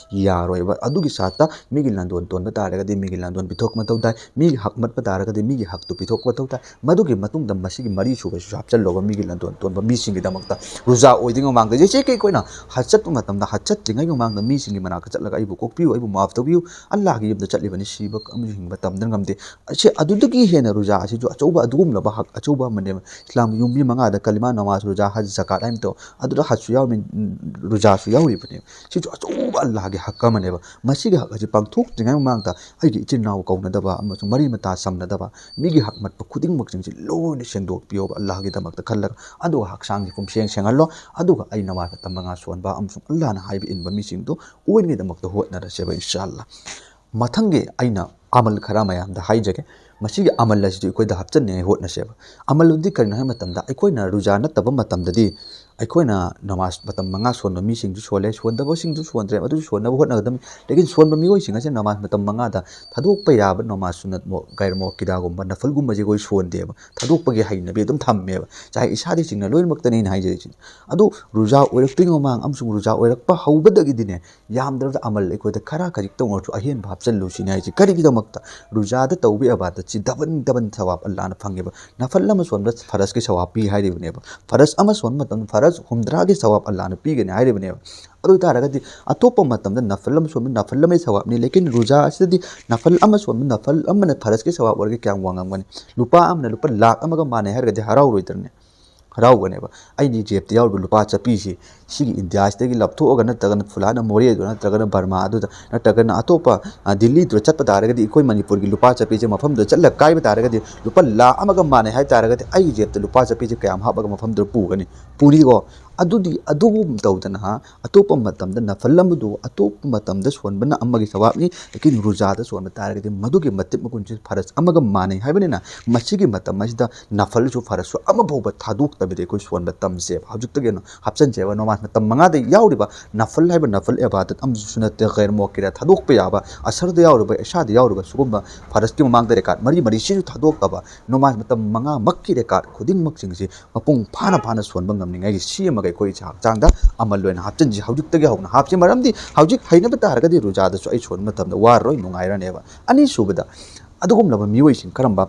ꯌꯥꯔꯣꯏꯕ꯫ ꯑꯗꯨꯒꯤ ꯁꯥꯠꯇ ꯃꯤꯒꯤ ꯂꯟꯗꯣꯟ ꯇꯣꯟꯕ ꯇꯥꯔꯒꯗꯤ ꯃꯤꯒꯤ ꯂꯟꯗꯣꯟ ꯄꯤꯊꯣꯛꯄ ꯃꯊꯧ ꯇꯥꯏ, ꯃꯤꯒꯤ ꯍꯛ ꯃꯠꯄ ꯇꯥꯔꯒꯗꯤ ꯃꯤꯒꯤ ꯍꯛꯇꯨ ꯄꯤꯊꯣꯛꯄ ꯃꯊꯧ ꯇꯥꯏ꯫ ꯃꯗꯨꯒꯤ ꯃꯇꯨꯡꯗ ꯃꯁꯤꯒꯤ ꯃꯔꯤ ꯁꯨꯕꯁꯤꯁꯨ ꯍꯥꯞꯆꯜꯂꯣꯕ ꯃꯤꯒꯤ ꯂꯟꯗꯣꯟ ꯇꯣꯟꯕ ꯃꯤꯁꯤꯡꯒꯤꯗꯃꯛꯇ꯫ ꯔꯨꯖꯥ ꯑꯣꯏꯗ꯭ꯔꯤꯉꯩ ꯃꯃꯥꯡꯗ ꯌꯦꯁꯦ ꯀꯩ ꯑꯩꯈꯣꯏꯅ ꯍꯖ ꯆꯠꯄ ꯃꯇꯝꯗ ꯍꯖ ꯆꯠꯇ꯭ꯔꯤꯉꯩ ꯃꯃꯥꯡꯗ ꯃꯤꯁꯤꯡꯒꯤ ꯃꯅꯥꯛꯇ ꯆꯠꯂꯒ ꯑꯩꯕꯨ ꯀꯣꯛꯄꯤꯌꯨ, ꯑꯩꯕꯨ ꯃꯥꯐ ꯇꯧꯕꯤꯌꯨ, ꯑꯜꯂꯥꯍꯒꯤ ꯌꯨꯝꯗ ꯆꯠꯂꯤꯕꯅꯤ, ꯁꯤꯕ ꯑꯃꯁꯨꯡ ꯍꯤꯡꯕ ꯇꯝꯗ ꯉꯝꯗꯦ꯫ ꯑꯁꯤ ꯑꯗꯨꯗꯒꯤ ꯍꯦꯟꯅ ꯔꯨꯖꯥ ꯑꯁꯤꯁꯨ ꯑꯆꯧꯕ ꯑꯗꯨꯒꯨꯝꯂꯕ ꯍꯛ ꯑꯆꯧꯕ ꯑꯃꯅꯦꯕ꯫ ꯏꯁꯂꯥꯝꯒꯤ ꯌꯨꯝꯕꯤ ꯃꯉꯥꯗ ꯀꯂꯤꯃꯥ, ꯅꯃꯥꯖ, ꯔꯨꯖꯥ, ꯍꯖ, ꯖꯀꯥꯠ ꯍꯥꯏꯅ ꯇꯧ, ꯑꯗꯨꯗ ꯍꯖꯁꯨ ꯌꯥꯎꯔꯤ, ꯔꯨꯖꯥꯁꯨ ꯌꯥꯎꯔꯤꯕꯅꯦꯕ꯫ ꯁꯤꯁꯨ ꯑꯆꯧꯕ ꯑꯜꯂꯥꯍꯒꯤ ꯍꯛ ꯑꯃꯅꯦꯕ꯫ ꯃꯁꯤꯒꯤ ꯍꯛ ꯑꯁꯤ ꯄꯥꯡꯊꯣꯛꯇ꯭ꯔꯤꯉꯩ ꯃꯃꯥꯡꯗ ꯑꯩꯒꯤ ꯏꯆꯤꯟ ꯏꯅꯥꯎ ꯀꯧꯅꯗꯕ ꯑꯃꯁꯨꯡ ꯃꯔꯤ ꯃꯇꯥ ꯁꯝꯅꯗꯕ, ꯃꯤꯒꯤ ꯍꯛ ꯃꯠꯄ ꯈꯨꯗꯤꯡꯃꯛꯁꯤꯡꯁꯤ ꯂꯣꯏꯅ ꯁꯦꯡꯗꯣꯛꯄꯤꯌꯣꯕ ꯑꯜꯂꯥꯍꯒꯤꯗꯃꯛꯇ ꯈꯜꯂꯒ꯫ ꯑꯗꯨꯒ ꯍꯛꯆꯥꯡꯁꯤ ꯄꯨꯝꯁꯦꯡ ꯁꯦꯡꯍꯜꯂꯣ꯫ ꯑꯗꯨꯒ ꯑꯩ ꯅꯃꯥꯖ ꯃꯇꯝ ꯃꯉꯥ ꯁꯣꯟꯕ ꯑꯃꯁꯨꯡ ꯑꯜꯂꯥꯍꯅ ꯍꯥꯏꯕ ꯏꯟꯕ ꯃꯤꯁꯤꯡꯗꯨ ꯑꯣꯏꯅꯕꯒꯤꯗꯃꯛꯇ ꯍꯣꯠꯅꯔꯁꯦꯕ ꯏꯟꯁꯥ ꯑꯜꯂꯥꯍ꯫ ꯃꯊꯪꯒꯤ ꯑꯩꯅ ꯑꯃꯜ ꯈꯔ ꯃꯌꯥꯝꯗ ꯍꯥꯏꯖꯒꯦ꯫ ꯃꯁꯤꯒꯤ ꯑꯃꯜ ꯑꯁꯤꯗꯤ ꯑꯩꯈꯣꯏꯗ ꯍꯥꯞꯆꯟꯅꯤꯡꯉꯥꯏ ꯍꯣꯠꯅꯁꯦꯕ꯫ ꯑꯃꯜ ꯑꯗꯨꯗꯤ ꯀꯔꯤꯅꯣ ꯍꯥꯏꯕ ꯃꯇꯝꯗ, ꯑꯩꯈꯣꯏꯅ ꯔꯨꯖꯥ ꯅꯠꯇꯕ ꯃꯇꯝꯗꯗꯤ ꯑꯩꯈꯣꯏꯅ ꯅꯃꯥꯖ ꯃꯇꯝ ꯃꯉꯥ ꯁꯣꯟꯕ ꯃꯤꯁꯤꯡꯁꯨ ꯁꯣꯜꯂꯦ, ꯁꯣꯟꯗꯕꯁꯤꯡꯁꯨ ꯁꯣꯟꯗ꯭ꯔꯦ, ꯑꯗꯨꯁꯨ ꯁꯣꯟꯅꯕ ꯍꯣꯠꯅꯒꯗꯕꯅꯤ꯫ ꯂꯦꯀꯤꯟ ꯁꯣꯟꯕ ꯃꯤꯑꯣꯏꯁꯤꯡ ꯑꯁꯤ ꯅꯃꯥꯖ ꯃꯇꯝ ꯃꯉꯥꯗ ꯊꯥꯗꯣꯛꯄ ꯌꯥꯕ ꯅꯃꯥꯖ ꯁꯨꯅꯠ ꯃꯨ-, ꯒꯩꯔ ꯃꯨꯑꯛꯀꯤꯗꯥꯒꯨꯝꯕ ꯅꯐꯜꯒꯨꯝꯕꯁꯦ ꯑꯩꯈꯣꯏ ꯁꯣꯟꯗꯦꯕ, ꯊꯥꯗꯣꯛꯄꯒꯤ ꯍꯩꯅꯕꯤ ꯑꯗꯨꯝ ꯊꯝꯃꯦꯕ꯫ ꯆꯥꯍꯦ ꯏꯁꯥꯗꯒꯤ ꯆꯤꯡꯅ ꯂꯣꯏꯅꯃꯛꯇꯅꯦ ꯑꯩꯅ ꯍꯥꯏꯖꯔꯤꯁꯦ꯫ ꯑꯗꯨ ꯔꯨꯖꯥ ꯑꯣꯏꯔꯛꯇ꯭ꯔꯤꯉꯩ ꯃꯃꯥꯡ ꯑꯃꯁꯨꯡ ꯔꯨꯖꯥ ꯑꯣꯏꯔꯛꯄ ꯍꯧꯕꯗꯒꯤꯗꯤꯅꯦ, ꯌꯥꯝꯗ꯭ꯔꯕꯗ ꯑꯃꯜ ꯑꯩꯈꯣꯏꯗ ꯈꯔ ꯈꯖꯤꯛꯇꯪ ꯑꯣꯏꯔꯁꯨ ꯑꯍꯦꯟꯕ ꯍꯥꯞꯆꯤꯜꯂꯨ ꯁꯤꯅꯤ ꯍꯥꯏꯁꯦ꯫ ꯀꯔꯤꯒꯤꯗꯃꯛꯇ? ꯔꯨꯖꯥꯗ ꯇꯧꯕ ꯏꯕꯥꯗꯠꯁꯤ ꯗꯕꯟ ꯗꯕꯟ ꯁꯋꯥꯕ ꯑꯜꯂꯥꯅ ꯐꯪꯉꯦꯕ꯫ ꯅꯐꯜ ꯑꯃ ꯁꯣꯟꯕ ꯐꯔꯖꯀꯤ ꯁꯋꯥꯕ ꯄꯤ ꯍꯥꯏꯔꯤꯕꯅꯦꯕ꯫ ꯐꯔꯖ ꯑꯃ ꯁꯣꯟꯕ ꯃꯇꯝꯗ ꯐꯔꯖ ꯍꯨꯝꯗ꯭ꯔꯥꯒꯤ ꯁꯋꯥꯕ ꯑꯜꯂꯥꯅ ꯄꯤꯒꯅꯤ ꯍꯥꯏꯔꯤꯕꯅꯦꯕ꯫ ꯑꯗꯨ ꯑꯣꯏ ꯇꯥꯔꯒꯗꯤ ꯑꯇꯣꯞꯄ ꯃꯇꯝꯗ ꯅꯐꯜ ꯑꯃ ꯁꯣꯟꯕ ꯅꯐꯜ ꯑꯃꯒꯤ ꯁꯋꯥꯕꯅꯤ, ꯂꯦꯀꯤꯟ ꯔꯨꯖꯥ ꯑꯁꯤꯗꯗꯤ ꯅꯐꯜ ꯑꯃ ꯁꯣꯟꯕ ꯅꯐꯜ ꯑꯃꯅ ꯐꯔꯖꯀꯤ ꯁꯋꯥꯕ ꯑꯣꯏꯔꯒ ꯀꯌꯥꯝ ꯋꯥꯡꯉꯝꯒꯅꯤ? ꯂꯨꯄꯥ ꯑꯃꯅ ꯂꯨꯄꯥ ꯂꯥꯛ ꯑꯃꯒ ꯃꯥꯟꯅꯩ ꯍꯥꯏꯔꯒꯗꯤ ꯍꯔꯥꯎꯔꯣꯏꯗ꯭ꯔꯅꯦ? ꯍꯔꯥꯎꯒꯅꯦꯕ꯫ ꯑꯩꯒꯤ ꯖꯦꯕꯇ ꯌꯥꯎꯔꯤꯕ ꯂꯨꯄꯥ ꯆꯠꯄꯤꯁꯤ ꯁꯤꯒꯤ ꯏꯟꯗꯤꯌꯥꯁꯤꯗꯒꯤ ꯂꯥꯞꯊꯣꯛꯑꯒ, ꯅꯠꯇ꯭ꯔꯒꯅ ꯐꯨꯂꯥꯅ ꯃꯣꯔꯦꯗꯨ, ꯅꯠꯇ꯭ꯔꯒꯅ ꯕꯔꯃꯥꯗꯨꯗ, ꯅꯠꯇ꯭ꯔꯒꯅ ꯑꯇꯣꯞꯄ, ꯑ, ꯗꯤꯜꯂꯤꯗꯨꯗ ꯆꯠꯄ ꯇꯥꯔꯒꯗꯤ, ꯑꯩꯈꯣꯏ ꯃꯅꯤꯄꯨꯔꯒꯤ ꯂꯨꯄꯥ ꯆꯠꯄꯤꯁꯦ ꯃꯐꯝꯗꯨꯗ ꯆꯠꯂꯒ ꯀꯥꯏꯕ ꯇꯥꯔꯒꯗꯤ ꯂꯨꯄꯥ ꯂꯥꯛ ꯑꯃꯒ ꯃꯥꯟꯅꯩ ꯍꯥꯏ ꯇꯥꯔꯒꯗꯤ, ꯑꯩꯒꯤ ꯖꯦꯕꯇ ꯂꯨꯄꯥ ꯆꯠꯄꯤꯁꯦ ꯀꯌꯥꯝ ꯍꯥꯞꯄꯒ ꯃꯐꯝꯗꯨꯗ ꯄꯨꯒꯅꯤ? ꯄꯨꯅꯤꯀꯣ꯫ ꯑꯗꯨꯗꯤ ꯑꯗꯨꯒꯨꯝ ꯇꯧꯗꯅ, ꯑꯇꯣꯞꯄ ꯃꯇꯝꯗ ꯅꯐꯜ ꯑꯃꯗꯨ ꯑꯇꯣꯞꯄ ꯃꯇꯝꯗ ꯁꯣꯟꯕꯅ ꯑꯃꯒꯤ ꯁꯋꯥꯕꯅꯤ, ꯂꯦꯀꯤꯟ ꯔꯨꯖꯥꯗ ꯁꯣꯟꯕ ꯇꯥꯔꯒꯗꯤ ꯃꯗꯨꯒꯤ ꯃꯇꯤꯛ ꯃꯒꯨꯟꯁꯤ ꯐꯔꯖ ꯑꯃꯒ ꯃꯥꯟꯅꯩ ꯍꯥꯏꯕꯅꯤꯅ, ꯃꯁꯤꯒꯤ ꯃꯇꯝ ꯑꯁꯤꯗ ꯅꯐꯜꯁꯨ ꯐꯔꯖꯁꯨ ꯑꯃꯐꯥꯎꯕ ꯊꯥꯗꯣꯛꯇꯕꯤꯗ ꯑꯩꯈꯣꯏ ꯁꯣꯟꯕ ꯇꯝꯁꯦꯕ꯫ ꯍꯧꯖꯤꯛꯇꯒꯤ ꯍꯦꯟꯅ ꯍꯥꯞꯆꯤꯟꯁꯦꯕ꯫ ꯅꯃꯥꯖ ꯃꯇꯝ ꯃꯉꯥꯗ ꯌꯥꯎꯔꯤꯕ ꯅꯐꯜ ꯍꯥꯏꯕ ꯅꯐꯜ ꯏꯕꯥꯗꯠ ꯑꯃꯁꯨ ꯁꯨꯅꯠꯇ ꯒꯩꯔ ꯃꯨꯑꯛꯀꯤꯗ ꯊꯥꯗꯣꯛꯄ ꯌꯥꯕ, ꯑꯁꯔꯗ ꯌꯥꯎꯔꯤꯕ, ꯏꯁꯥꯗ ꯌꯥꯎꯔꯤꯕ ꯁꯤꯒꯨꯝꯕ ꯐꯔꯖꯀꯤ ꯃꯃꯥꯡꯗ ꯔꯦꯀꯥꯠ ꯃꯔꯤ ꯃꯔꯤ ꯁꯤꯁꯨ ꯊꯥꯗꯣꯛꯇꯕ, ꯅꯃꯥꯖ ꯃꯇꯝ ꯃꯉꯥꯃꯛꯀꯤ ꯔꯦꯀꯥꯠ ꯈꯨꯗꯤꯡꯃꯛꯁꯤꯡꯁꯤ ꯃꯄꯨꯡ ꯐꯥꯅ ꯐꯥꯅ ꯁꯣꯟꯕ ꯉꯝꯅꯤꯡꯉꯥꯏꯒꯤ ꯁꯤ ꯑꯃꯒ ꯑꯩꯈꯣꯏ ꯏꯁꯥ ꯍꯛꯆꯥꯡꯗ ꯑꯃꯜ ꯑꯣꯏꯅ ꯍꯥꯞꯆꯤꯟꯁꯤ꯫ ꯍꯧꯖꯤꯛꯇꯒꯤ ꯍꯧꯅ ꯍꯥꯞꯁꯤ꯫ ꯃꯔꯝꯗꯤ ꯍꯧꯖꯤꯛ ꯍꯩꯅꯕ ꯇꯥꯔꯒꯗꯤ ꯔꯨꯖꯥꯗꯁꯨ ꯑꯩ ꯁꯣꯟꯕ ꯃꯇꯝꯗ ꯋꯥꯔꯔꯣꯏ, ꯅꯨꯡꯉꯥꯏꯔꯅꯦꯕ꯫ ꯑꯅꯤꯁꯨꯕꯗ, ꯑꯗꯨꯒꯨꯝꯂꯕ ꯃꯤꯑꯣꯏꯁꯤꯡ ꯀꯔꯝꯕ?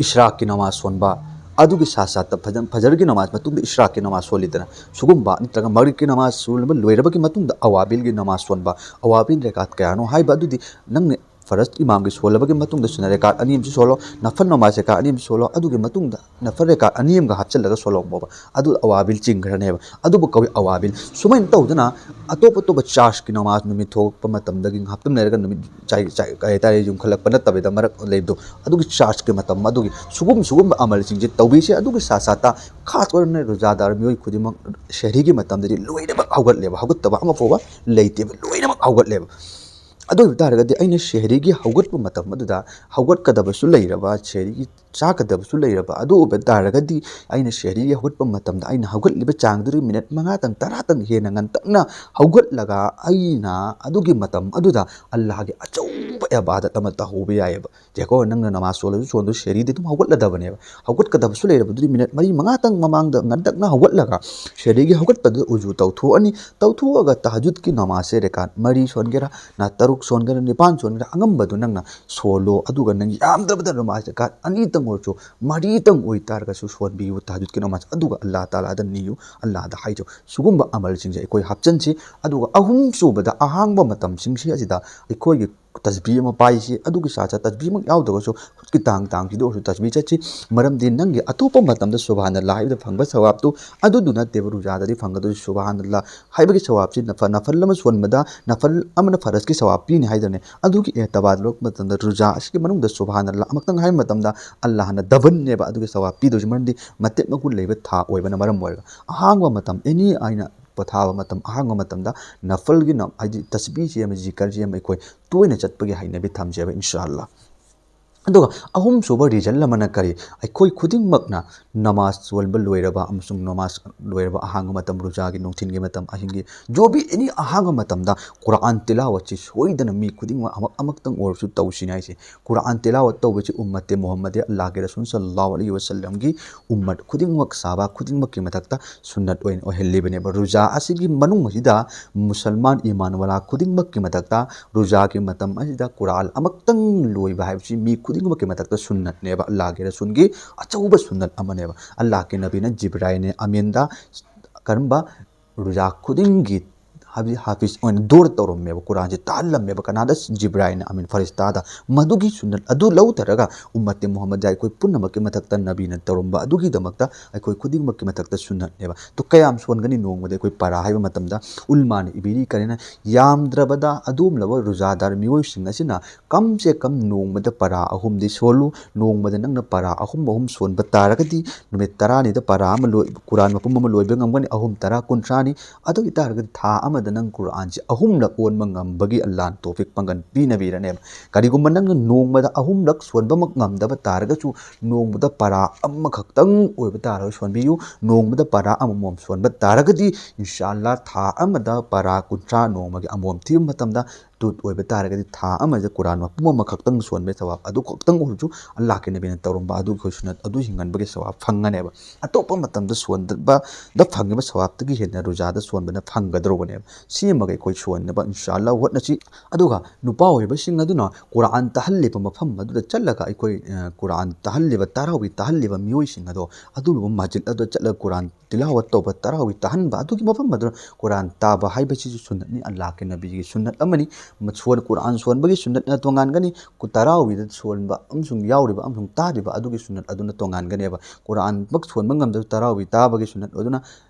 ꯏꯁ꯭ꯔꯥꯛꯀꯤ ꯅꯃꯥꯖ ꯁꯣꯟꯕ, ꯑꯗꯨꯒꯤ ꯁꯥ ꯁꯥꯠꯇ ꯐꯖ-, ꯐꯖꯔꯒꯤ ꯅꯃꯥꯖ ꯃꯇꯨꯡꯗ ꯏꯁ꯭ꯔꯥꯛꯀꯤ ꯅꯃꯥꯖ ꯁꯣꯜꯂꯤꯗꯅ, ꯁꯤꯒꯨꯝꯕ ꯅꯠꯇ꯭ꯔꯒ ꯃꯒ꯭ꯔꯤꯕꯀꯤ ꯅꯃꯥꯖ ꯁꯣꯜꯂꯕ ꯂꯣꯏꯔꯕꯒꯤ ꯃꯇꯨꯡꯗ ꯑꯋꯥꯕꯤꯜꯒꯤ ꯅꯃꯥꯖ ꯁꯣꯟꯕ, ꯑꯋꯥꯕꯤꯜ ꯔꯦꯀꯥꯠ ꯀꯌꯥꯅꯣ ꯍꯥꯏꯕ ꯑꯗꯨꯗꯤ ꯅꯪꯅ ꯐꯔꯁ ꯏꯃꯥꯝꯒꯤ ꯁꯣꯜꯂꯕꯒꯤ ꯃꯇꯨꯡꯗ ꯁꯨꯅ ꯔꯦꯀꯥꯠ ꯑꯅꯤ ꯑꯃꯁꯨ ꯁꯣꯜꯂꯣ, ꯅꯐꯜ ꯅꯃꯥꯖ ꯔꯦꯀꯥꯠ ꯑꯅꯤ ꯑꯃꯁꯨ ꯁꯣꯜꯂꯣ, ꯑꯗꯨꯒꯤ ꯃꯇꯨꯡꯗ ꯅꯐꯜ ꯔꯦꯀꯥꯠ ꯑꯅꯤ ꯑꯃꯒ ꯍꯥꯞꯆꯤꯜꯂꯒ ꯁꯣꯜꯂꯣꯕ꯫ ꯑꯗꯨ ꯑꯋꯥꯕꯤꯜ ꯆꯤꯡꯈ꯭ꯔꯅꯦꯕ꯫ ꯑꯗꯨꯕꯨ ꯀꯧꯏ ꯑꯋꯥꯕꯤꯜ꯫ ꯁꯨꯃꯥꯏꯅ ꯇꯧꯗꯅ ꯑꯇꯣꯞ ꯑꯇꯣꯞꯄ ꯆꯥꯔꯖꯀꯤ ꯅꯃꯥꯖ ꯅꯨꯃꯤꯠ ꯊꯣꯛꯄ ꯃꯇꯝꯗꯒꯤ ꯉꯥꯏꯍꯥꯛꯇꯪ ꯂꯩꯔꯒ ꯅꯨꯃꯤꯠ ꯆꯥꯏ-, ꯆꯥꯏ-, ꯀꯩ ꯍꯥꯏꯇꯥꯔꯦ, ꯌꯨꯝꯈꯠꯂꯛꯄ ꯅꯠꯇꯕꯤꯗ ꯃꯔꯛ ꯂꯩꯕꯗꯣ, ꯑꯗꯨꯒꯤ ꯆꯥꯔꯖꯀꯤ ꯃꯇꯝ ꯑꯗꯨꯒꯤ ꯁꯨꯒꯨꯝ ꯁꯨꯒꯨꯝꯕ ꯑꯃꯜꯁꯤꯡꯁꯦ ꯇꯧꯕꯤꯁꯦ꯫ ꯑꯗꯨꯒꯤ ꯁꯥ ꯁꯥꯇ ꯈꯥꯁ ꯑꯣꯏꯅ ꯔꯣꯖꯥꯗꯥꯔ ꯃꯤꯑꯣꯏ ꯈꯨꯗꯤꯡꯃꯛ ꯁꯍꯔꯤꯒꯤ ꯃꯇꯝꯗꯗꯤ ꯂꯣꯏꯅꯃꯛ ꯍꯧꯒꯠꯂꯦꯕ, ꯍꯧꯒꯠꯇꯕ ꯑꯃ ꯐꯥꯎꯕ ꯂꯩꯇꯦꯕ, ꯂꯣꯏꯅꯃꯛ ꯍꯧꯒꯠꯂꯦꯕ꯫ ꯑꯗꯨ ꯑꯣꯏꯕ ꯇꯥꯔꯒꯗꯤ ꯑꯩꯅ ꯁꯦꯍꯔꯤꯒꯤ ꯍꯧꯒꯠꯄ ꯃꯇꯝ ꯑꯗꯨꯗ ꯍꯧꯒꯠꯀꯗꯕꯁꯨ ꯂꯩꯔꯕ, ꯁꯦꯍꯔꯤꯒꯤ ꯆꯥꯒꯗꯕꯁꯨ ꯂꯩꯔꯕ, ꯑꯗꯨ ꯑꯣꯏꯕ ꯇꯥꯔꯒꯗꯤ ꯑꯩꯅ ꯁꯦꯍꯔꯤꯒꯤ ꯍꯧꯒꯠꯄ ꯃꯇꯝꯗ ꯑꯩꯅ ꯍꯧꯒꯠꯂꯤꯕ ꯆꯥꯡꯗꯨꯗꯒꯤ ꯃꯤꯅꯠ ꯃꯉꯥꯇꯪ ꯇꯔꯥꯇꯪ ꯍꯦꯟꯅ ꯉꯟꯇꯛꯅ ꯍꯧꯒꯠꯂꯒ ꯑꯩꯅ ꯑꯗꯨꯒꯤ ꯃꯇꯝ ꯑꯗꯨꯗ ꯑꯜꯂꯥꯍꯒꯤ ꯑꯆꯧꯕ ꯏꯕꯥꯗꯠ ꯑꯃ ꯇꯧꯍꯧꯕ ꯌꯥꯏꯑꯕ꯫ ꯌꯦꯡꯉꯣ, ꯅꯪꯅ ꯅꯃꯥꯖ ꯁꯣꯜꯂꯁꯨ ꯁꯣꯟꯗꯁꯨ ꯁꯦꯍꯔꯤꯗꯤ ꯑꯗꯨꯝ ꯍꯧꯒꯠꯂꯗꯕꯅꯦꯕ꯫ ꯍꯧꯒꯠꯀꯗꯕꯁꯨ ꯂꯩꯔꯕꯗꯨꯗꯤ ꯃꯤꯅꯠ ꯃꯔꯤ ꯃꯉꯥꯇꯪ ꯃꯃꯥꯡꯗ ꯉꯟꯇꯛꯅ ꯍꯧꯒꯠꯂꯒ ꯁꯦꯍꯔꯤꯒꯤ ꯍꯧꯒꯠꯄꯗꯨꯗ ꯎꯖꯨ ꯇꯧꯊꯣꯛꯑꯅꯤ꯫ ꯇꯧꯊꯣꯛꯑꯒ ꯇꯍꯖꯨꯗꯀꯤ ꯅꯃꯥꯖꯁꯦ ꯔꯦꯀꯥꯠ ꯃꯔꯤ ꯁꯣꯟꯒꯦꯔꯥ, ꯅ ꯇꯔꯨꯛ ꯁꯣꯟꯒꯦꯔꯥ, ꯅꯤꯄꯥꯟ ꯁꯣꯟꯒꯦꯔꯥ, ꯑꯉꯝꯕꯗꯨ ꯅꯪꯅ ꯁꯣꯜꯂꯣ꯫ ꯑꯗꯨꯒ ꯅꯪ ꯌꯥꯝꯗ꯭ꯔꯕꯗ ꯅꯃꯥꯖ ꯔꯦꯀꯥꯠ ꯑꯅꯤꯇꯪ ꯑꯣꯏꯔꯁꯨ, ꯃꯔꯤꯇꯪ ꯑꯣꯏꯇꯥꯔꯒꯁꯨ ꯁꯣꯟꯕꯤꯌꯨ ꯇꯍꯖꯨꯗꯀꯤ ꯅꯃꯥꯖ꯫ ꯑꯗꯨꯒ ꯑꯜꯂꯥꯍ ꯇꯥꯂꯥꯗ ꯅꯤꯌꯨ, ꯑꯜꯂꯥꯍꯗ ꯍꯥꯏꯖꯧ꯫ ꯁꯤꯒꯨꯝꯕ ꯑꯃꯜꯁꯤꯡꯁꯦ ꯑꯩꯈꯣꯏ ꯍꯥꯞꯆꯤꯟꯁꯤ꯫ ꯑꯗꯨꯒ ꯑꯍꯨꯝ ꯁꯨꯕꯗ, ꯑꯍꯥꯡꯕ ꯃꯇꯝꯁꯤꯡꯁꯤ ꯑꯁꯤꯗ ꯑꯩꯈꯣꯏꯒꯤ ꯇꯁꯕꯤ ꯑꯃ ꯄꯥꯏꯁꯤ꯫ ꯑꯗꯨꯒꯤ ꯁꯥꯠ ꯁꯥꯠ ꯇꯁꯕꯤꯃꯛ ꯌꯥꯎꯗ꯭ꯔꯒꯁꯨ ꯈꯨꯠꯀꯤ ꯇꯥꯡ ꯇꯥꯡꯁꯤꯗ ꯑꯣꯏꯔꯁꯨ ꯇꯁꯕꯤ ꯆꯠꯁꯤ꯫ ꯃꯔꯝꯗꯤ ꯅꯪꯒꯤ ꯑꯇꯣꯞꯄ ꯃꯇꯝꯗ ꯁꯨꯕꯍꯥꯅꯜꯂꯥ ꯍꯥꯏꯕꯗ ꯐꯪꯕ ꯁꯋꯥꯕꯇꯨ ꯑꯗꯨꯗꯨ ꯅꯠꯇꯦꯕ ꯔꯨꯖꯥꯗꯗꯤ ꯐꯪꯒꯗꯣꯏꯁꯤ꯫ ꯁꯨꯕꯍꯥꯅꯜꯂꯥ ꯍꯥꯏꯕꯒꯤ ꯁꯋꯥꯕꯁꯤ ꯅꯐ-, ꯅꯐꯜ ꯑꯃ ꯁꯣꯟꯕꯗ, ꯅꯐꯜ ꯑꯃꯅ ꯐꯔꯖꯀꯤ ꯁꯋꯥꯕ ꯄꯤꯅꯤ ꯍꯥꯏꯗꯅꯦ꯫ ꯑꯗꯨꯒꯤ ꯑꯦꯇꯕꯥꯔ ꯂꯧꯔꯛꯄ ꯃꯇꯝꯗ ꯔꯨꯖꯥ ꯑꯁꯤꯒꯤ ꯃꯅꯨꯡꯗ ꯁꯨꯕꯍꯥꯅꯜꯂꯥ ꯑꯃꯛꯇꯪ ꯍꯥꯏꯕ ꯃꯇꯝꯗ ꯑꯜꯂꯥꯍꯅ ꯗꯕꯟꯅꯦꯕ ꯑꯗꯨꯒꯤ ꯁꯋꯥꯕ ꯄꯤꯗꯣꯏꯁꯤ꯫ ꯃꯔꯝꯗꯤ ꯃꯇꯤꯛ ꯃꯒꯨꯟ ꯂꯩꯕ ꯊꯥ ꯑꯣꯏꯕꯅ ꯃꯔꯝ ꯑꯣꯏꯔꯒ꯫ ꯑꯍꯥꯡꯕ ꯃꯇꯝ ꯑꯦꯅꯤ ꯑꯩꯅ ꯄꯣꯊꯥꯕ ꯃꯇꯝ, ꯑꯍꯥꯡꯕ ꯃꯇꯝꯗ ꯅꯐꯜꯒꯤ ꯅ-, ꯍꯥꯏꯗꯤ ꯇꯁꯕꯤꯁꯤ ꯑꯃ, ꯖꯤꯀꯔꯁꯤ ꯑꯃ ꯑꯩꯈꯣꯏ ꯇꯣꯏꯅ ꯆꯠꯄꯒꯤ ꯍꯩꯅꯕꯤ ꯊꯝꯖꯦꯕ, ꯏꯟꯁꯥ ꯑꯜꯂꯥ꯫ ꯑꯗꯨꯒ ꯑꯍꯨꯝꯁꯨꯕ ꯔꯤꯖꯜ ꯑꯃꯅ ꯀꯔꯤ? ꯑꯩꯈꯣꯏ ꯈꯨꯗꯤꯡꯃꯛꯅ ꯅꯃꯥꯖ ꯁꯣꯟꯕ ꯂꯣꯏꯔꯕ ꯑꯃꯁꯨꯡ ꯅꯃꯥꯖ ꯂꯣꯏꯔꯕ ꯑꯍꯥꯡꯕ ꯃꯇꯝ, ꯔꯨꯖꯥꯒꯤ ꯅꯨꯡꯊꯤꯜꯒꯤ ꯃꯇꯝ, ꯑꯍꯤꯡꯒꯤ ꯖꯣꯕꯤ ꯑꯦꯅꯤ ꯑꯍꯥꯡꯕ ꯃꯇꯝꯗ ꯀꯨꯔꯥꯟ ꯇꯤꯂꯥꯋꯠꯁꯤ ꯁꯣꯏꯗꯅ ꯃꯤ ꯈꯨꯗꯤꯡꯃꯛ ꯑꯃꯛ-, ꯑꯃꯛꯇꯪ ꯑꯣꯏꯔꯁꯨ ꯇꯧꯁꯤꯅ ꯍꯥꯏꯁꯦ꯫ ꯀꯨꯔꯥꯟ ꯇꯤꯂꯥꯋꯠ ꯇꯧꯕꯁꯤ ꯎꯝꯃꯠꯇꯦ ꯃꯨꯍꯝꯃꯗꯤ, ꯑꯜꯂꯥꯍꯒꯤ ꯔꯁꯨꯜ ꯁꯜꯂꯜꯂꯥꯍꯨ ꯑꯂꯩꯍꯤ ꯋꯁꯜꯂꯝꯒꯤ ꯎꯝꯃꯠ ꯈꯨꯗꯤꯡꯃꯛ, ꯁꯥꯕ ꯈꯨꯗꯤꯡꯃꯛꯀꯤ ꯃꯊꯛꯇ ꯁꯨꯟꯅꯠ ꯑꯣꯏꯅ ꯑꯣꯏꯍꯜꯂꯤꯕꯅꯦꯕ꯫ ꯔꯨꯖꯥ ꯑꯁꯤꯒꯤ ꯃꯅꯨꯡ ꯑꯁꯤꯗ ꯃꯨꯁꯜꯃꯥꯟ ꯏꯃꯥꯟ ꯋꯥꯂꯥ ꯈꯨꯗꯤꯡꯃꯛꯀꯤ ꯃꯊꯛꯇ ꯔꯨꯖꯥꯒꯤ ꯃꯇꯝ ꯑꯁꯤꯗ ꯀꯨꯔꯥꯟ ꯑꯃꯛꯇꯪ ꯂꯣꯏꯕ ꯍꯥꯏꯕꯁꯤ ꯃꯤ ꯈꯨꯗꯤꯡꯃꯛꯀꯤ ꯃꯊꯛꯇ ꯁꯨꯟꯅꯠꯅꯦꯕ, ꯑꯜꯂꯥꯍꯒꯤ ꯔꯁꯨꯜꯒꯤ ꯑꯆꯧꯕ ꯁꯨꯟꯅꯠ ꯑꯃꯅꯦꯕ꯫ ꯑꯜꯂꯥꯍꯒꯤ ꯅꯕꯤꯅ ꯖꯤꯕ꯭ꯔꯥꯏꯜ ꯑꯃꯤꯟꯗ ꯀꯔꯝꯕ ꯔꯨꯖꯥ ꯈꯨꯗꯤꯡꯒꯤ ꯍꯥꯏꯕꯗꯤ ꯍꯥꯐꯤꯖ ꯑꯣꯏꯅ ꯗꯣꯔ ꯇꯧꯔꯝꯃꯦꯕ, ꯀꯨꯔꯥꯟꯁꯦ ꯇꯥꯍꯜꯂꯝꯃꯦꯕ꯫ ꯀꯅꯥꯗ? ꯖꯤꯕ꯭ꯔꯥꯏꯜ ꯑꯃꯤꯟ ꯐꯔꯤꯁꯇꯥꯗ꯫ ꯃꯗꯨꯒꯤ ꯁꯨꯟꯅꯠ ꯑꯗꯨ ꯂꯧꯊꯔꯒ ꯎꯝꯃꯠꯇꯦ ꯃꯨꯍꯝꯃꯗ ꯑꯩꯈꯣꯏ ꯄꯨꯝꯅꯃꯛꯀꯤ ꯃꯊꯛꯇ ꯅꯕꯤꯅ ꯇꯧꯔꯝꯕ ꯑꯗꯨꯒꯤꯗꯃꯛꯇ ꯑꯩꯈꯣꯏ ꯈꯨꯗꯤꯡꯃꯛꯀꯤ ꯃꯊꯛꯇ ꯁꯨꯟꯅꯠꯅꯦꯕ꯫ ꯑꯗꯨ ꯀꯌꯥꯝ ꯁꯣꯟꯒꯅꯤ ꯅꯣꯡꯃꯗ ꯑꯩꯈꯣꯏ ꯄꯔꯥ ꯍꯥꯏꯕ ꯃꯇꯝꯗ? ꯎꯜꯃꯥꯅ ꯏꯕꯤꯔꯤ ꯀꯔꯤꯅ ꯌꯥꯝꯗ꯭ꯔꯕꯗ ꯑꯗꯨꯒꯨꯝꯂꯕ ꯔꯨꯖꯥꯗꯥꯔ ꯃꯤꯑꯣꯏꯁꯤꯡ ꯑꯁꯤꯅ ꯀꯝ ꯁꯦ ꯀꯝ ꯅꯣꯡꯃꯗ ꯄꯔꯥ ꯑꯍꯨꯝꯗꯤ ꯁꯣꯜꯂꯨ꯫ ꯅꯣꯡꯃꯗ ꯅꯪꯅ ꯄꯔꯥ ꯑꯍꯨꯝ ꯑꯍꯨꯝ ꯁꯣꯟꯕ ꯇꯥꯔꯒꯗꯤ ꯅꯨꯃꯤꯠ ꯇꯔꯥꯅꯤꯗ ꯄꯔꯥ ꯑꯃ ꯂꯣꯏ-, ꯀꯨꯔꯥꯟ ꯃꯄꯨꯝ ꯑꯃ ꯂꯣꯏꯕ ꯉꯝꯒꯅꯤ, ꯑꯍꯨꯝ ꯇꯔꯥ ꯀꯨꯟꯊ꯭ꯔꯥꯅꯤ꯫ ꯑꯗꯨ ꯑꯣꯏꯇꯥꯔꯒꯗꯤ ꯊꯥ ꯑꯃ ꯅꯪ ꯀꯨꯔꯥꯟꯁꯤ ꯑꯍꯨꯝꯂꯛ ꯑꯣꯟꯕ ꯉꯝꯕꯒꯤ ꯑꯜꯂꯥꯍꯅ ꯇꯣꯐꯤꯛ ꯄꯥꯡꯒꯜ ꯄꯤꯅꯕꯤꯔꯅꯦꯕ꯫ ꯀꯔꯤꯒꯨꯝꯕ ꯅꯪꯅ ꯅꯣꯡꯃꯗ ꯑꯍꯨꯝꯂꯛ ꯁꯣꯟꯕꯃꯛ ꯉꯝꯗꯕ ꯇꯥꯔꯒꯁꯨ, ꯅꯣꯡꯃꯗ ꯄꯔꯥ ꯑꯃꯈꯛꯇꯪ ꯑꯣꯏꯕ ꯇꯥꯔꯒꯁꯨ ꯁꯣꯟꯕꯤꯌꯨ꯫ ꯅꯣꯡꯃꯗ ꯄꯔꯥ ꯑꯃꯃꯝ ꯁꯣꯟꯕ ꯇꯥꯔꯒꯗꯤ, ꯏꯟꯁꯥ ꯑꯜꯂꯥꯍ, ꯊꯥ ꯑꯃꯗ ꯄꯔꯥ ꯀꯨꯟꯊ꯭ꯔꯥ ꯅꯣꯡꯃꯒꯤ ꯑꯃꯃꯝ ꯊꯤꯕ ꯃꯇꯝꯗ, ꯇꯨꯠ ꯑꯣꯏꯕ ꯇꯥꯔꯒꯗꯤ, ꯊꯥ ꯑꯃꯗ ꯀꯨꯔꯥꯟ ꯃꯄꯨꯝ ꯑꯃꯈꯛꯇꯪ ꯁꯣꯟꯕꯒꯤ ꯊꯕꯛ ꯑꯗꯨ ꯈꯛꯇꯪ ꯑꯣꯏꯔꯁꯨ, ꯑꯜꯂꯥꯍꯀꯤ ꯅꯕꯤꯅ ꯇꯧꯔꯝꯕ ꯑꯗꯨꯒꯤ ꯁꯨꯟꯅꯠ ꯑꯗꯨ ꯍꯤꯡꯍꯟꯕꯒꯤ ꯁꯋꯥꯕ ꯐꯪꯒꯅꯦꯕ꯫ ꯑꯇꯣꯞꯄ ꯃꯇꯝꯗ ꯁꯣꯟꯕꯗ ꯐꯪꯉꯤꯕ ꯁꯋꯥꯕꯇꯒꯤ ꯍꯦꯟꯅ ꯔꯣꯖꯥꯗ ꯁꯣꯟꯕꯅ ꯐꯪꯒꯗꯧꯕꯅꯦꯕ꯫ ꯁꯤꯃꯒ ꯑꯩꯈꯣꯏ ꯁꯣꯟꯅꯕ ꯏꯟꯁꯥ ꯑꯜꯂꯥꯍ ꯍꯣꯠꯅꯁꯤ꯫ ꯑꯗꯨꯒ ꯅꯨꯄꯥ ꯑꯣꯏꯕꯁꯤꯡ ꯑꯗꯨꯅ ꯀꯨꯔꯥꯟ ꯇꯥꯍꯜꯂꯤꯕ ꯃꯐꯝ ꯑꯗꯨꯗ ꯆꯠꯂꯒ ꯑꯩꯈꯣꯏ, ꯑ, ꯀꯨꯔꯥꯟ ꯇꯥꯍꯜꯂꯤꯕ, ꯇꯔꯥꯋꯤ ꯇꯥꯍꯜꯂꯤꯕ ꯃꯤꯑꯣꯏꯁꯤꯡ ꯑꯗꯣ ꯑꯗꯨꯒꯨꯝꯕ ꯃꯁꯖꯤꯗ ꯑꯗꯨꯗ ꯆꯠꯂꯒ ꯀꯨꯔꯥꯟ ꯇꯤꯂꯥꯋꯠ ꯇꯧꯕ, ꯇꯔꯥꯋꯤ ꯇꯥꯍꯟꯕ, ꯑꯗꯨꯒꯤ ꯃꯐꯝ ꯑꯗꯨꯗ ꯀꯨꯔꯥꯟ ꯇꯥꯕ ꯍꯥꯏꯕꯁꯤꯁꯨ ꯁꯨꯟꯅꯠꯅꯤ, ꯑꯜꯂꯥꯍꯀꯤ ꯅꯕꯤꯒꯤ ꯁꯨꯟꯅꯠ ꯑꯃꯅꯤ꯫ ꯃ-, ꯁꯣꯟ-, ꯀꯨꯔꯥꯟ ꯁꯣꯟꯕꯒꯤ ꯁꯨꯟꯅꯠꯅ ꯇꯣꯉꯥꯟꯒꯅꯤ, ꯀꯨ-, ꯇꯔꯥꯋꯤꯗ ꯁꯣꯟꯕ ꯑꯃꯁꯨꯡ ꯌꯥꯎꯔꯤꯕ ꯑꯃꯁꯨꯡ ꯇꯥꯔꯤꯕ ꯑꯗꯨꯒꯤ ꯁꯨꯟꯅꯠ ꯑꯗꯨꯅ ꯇꯣꯉꯥꯟꯒꯅꯦꯕ꯫ ꯀꯨꯔꯥꯟꯃꯛ ꯁꯣꯟꯕ ꯉꯝꯗꯕ ꯇꯔꯥꯋꯤ ꯇꯥꯕꯒꯤ ꯁꯨꯟꯅꯠ ꯑꯗꯨꯅ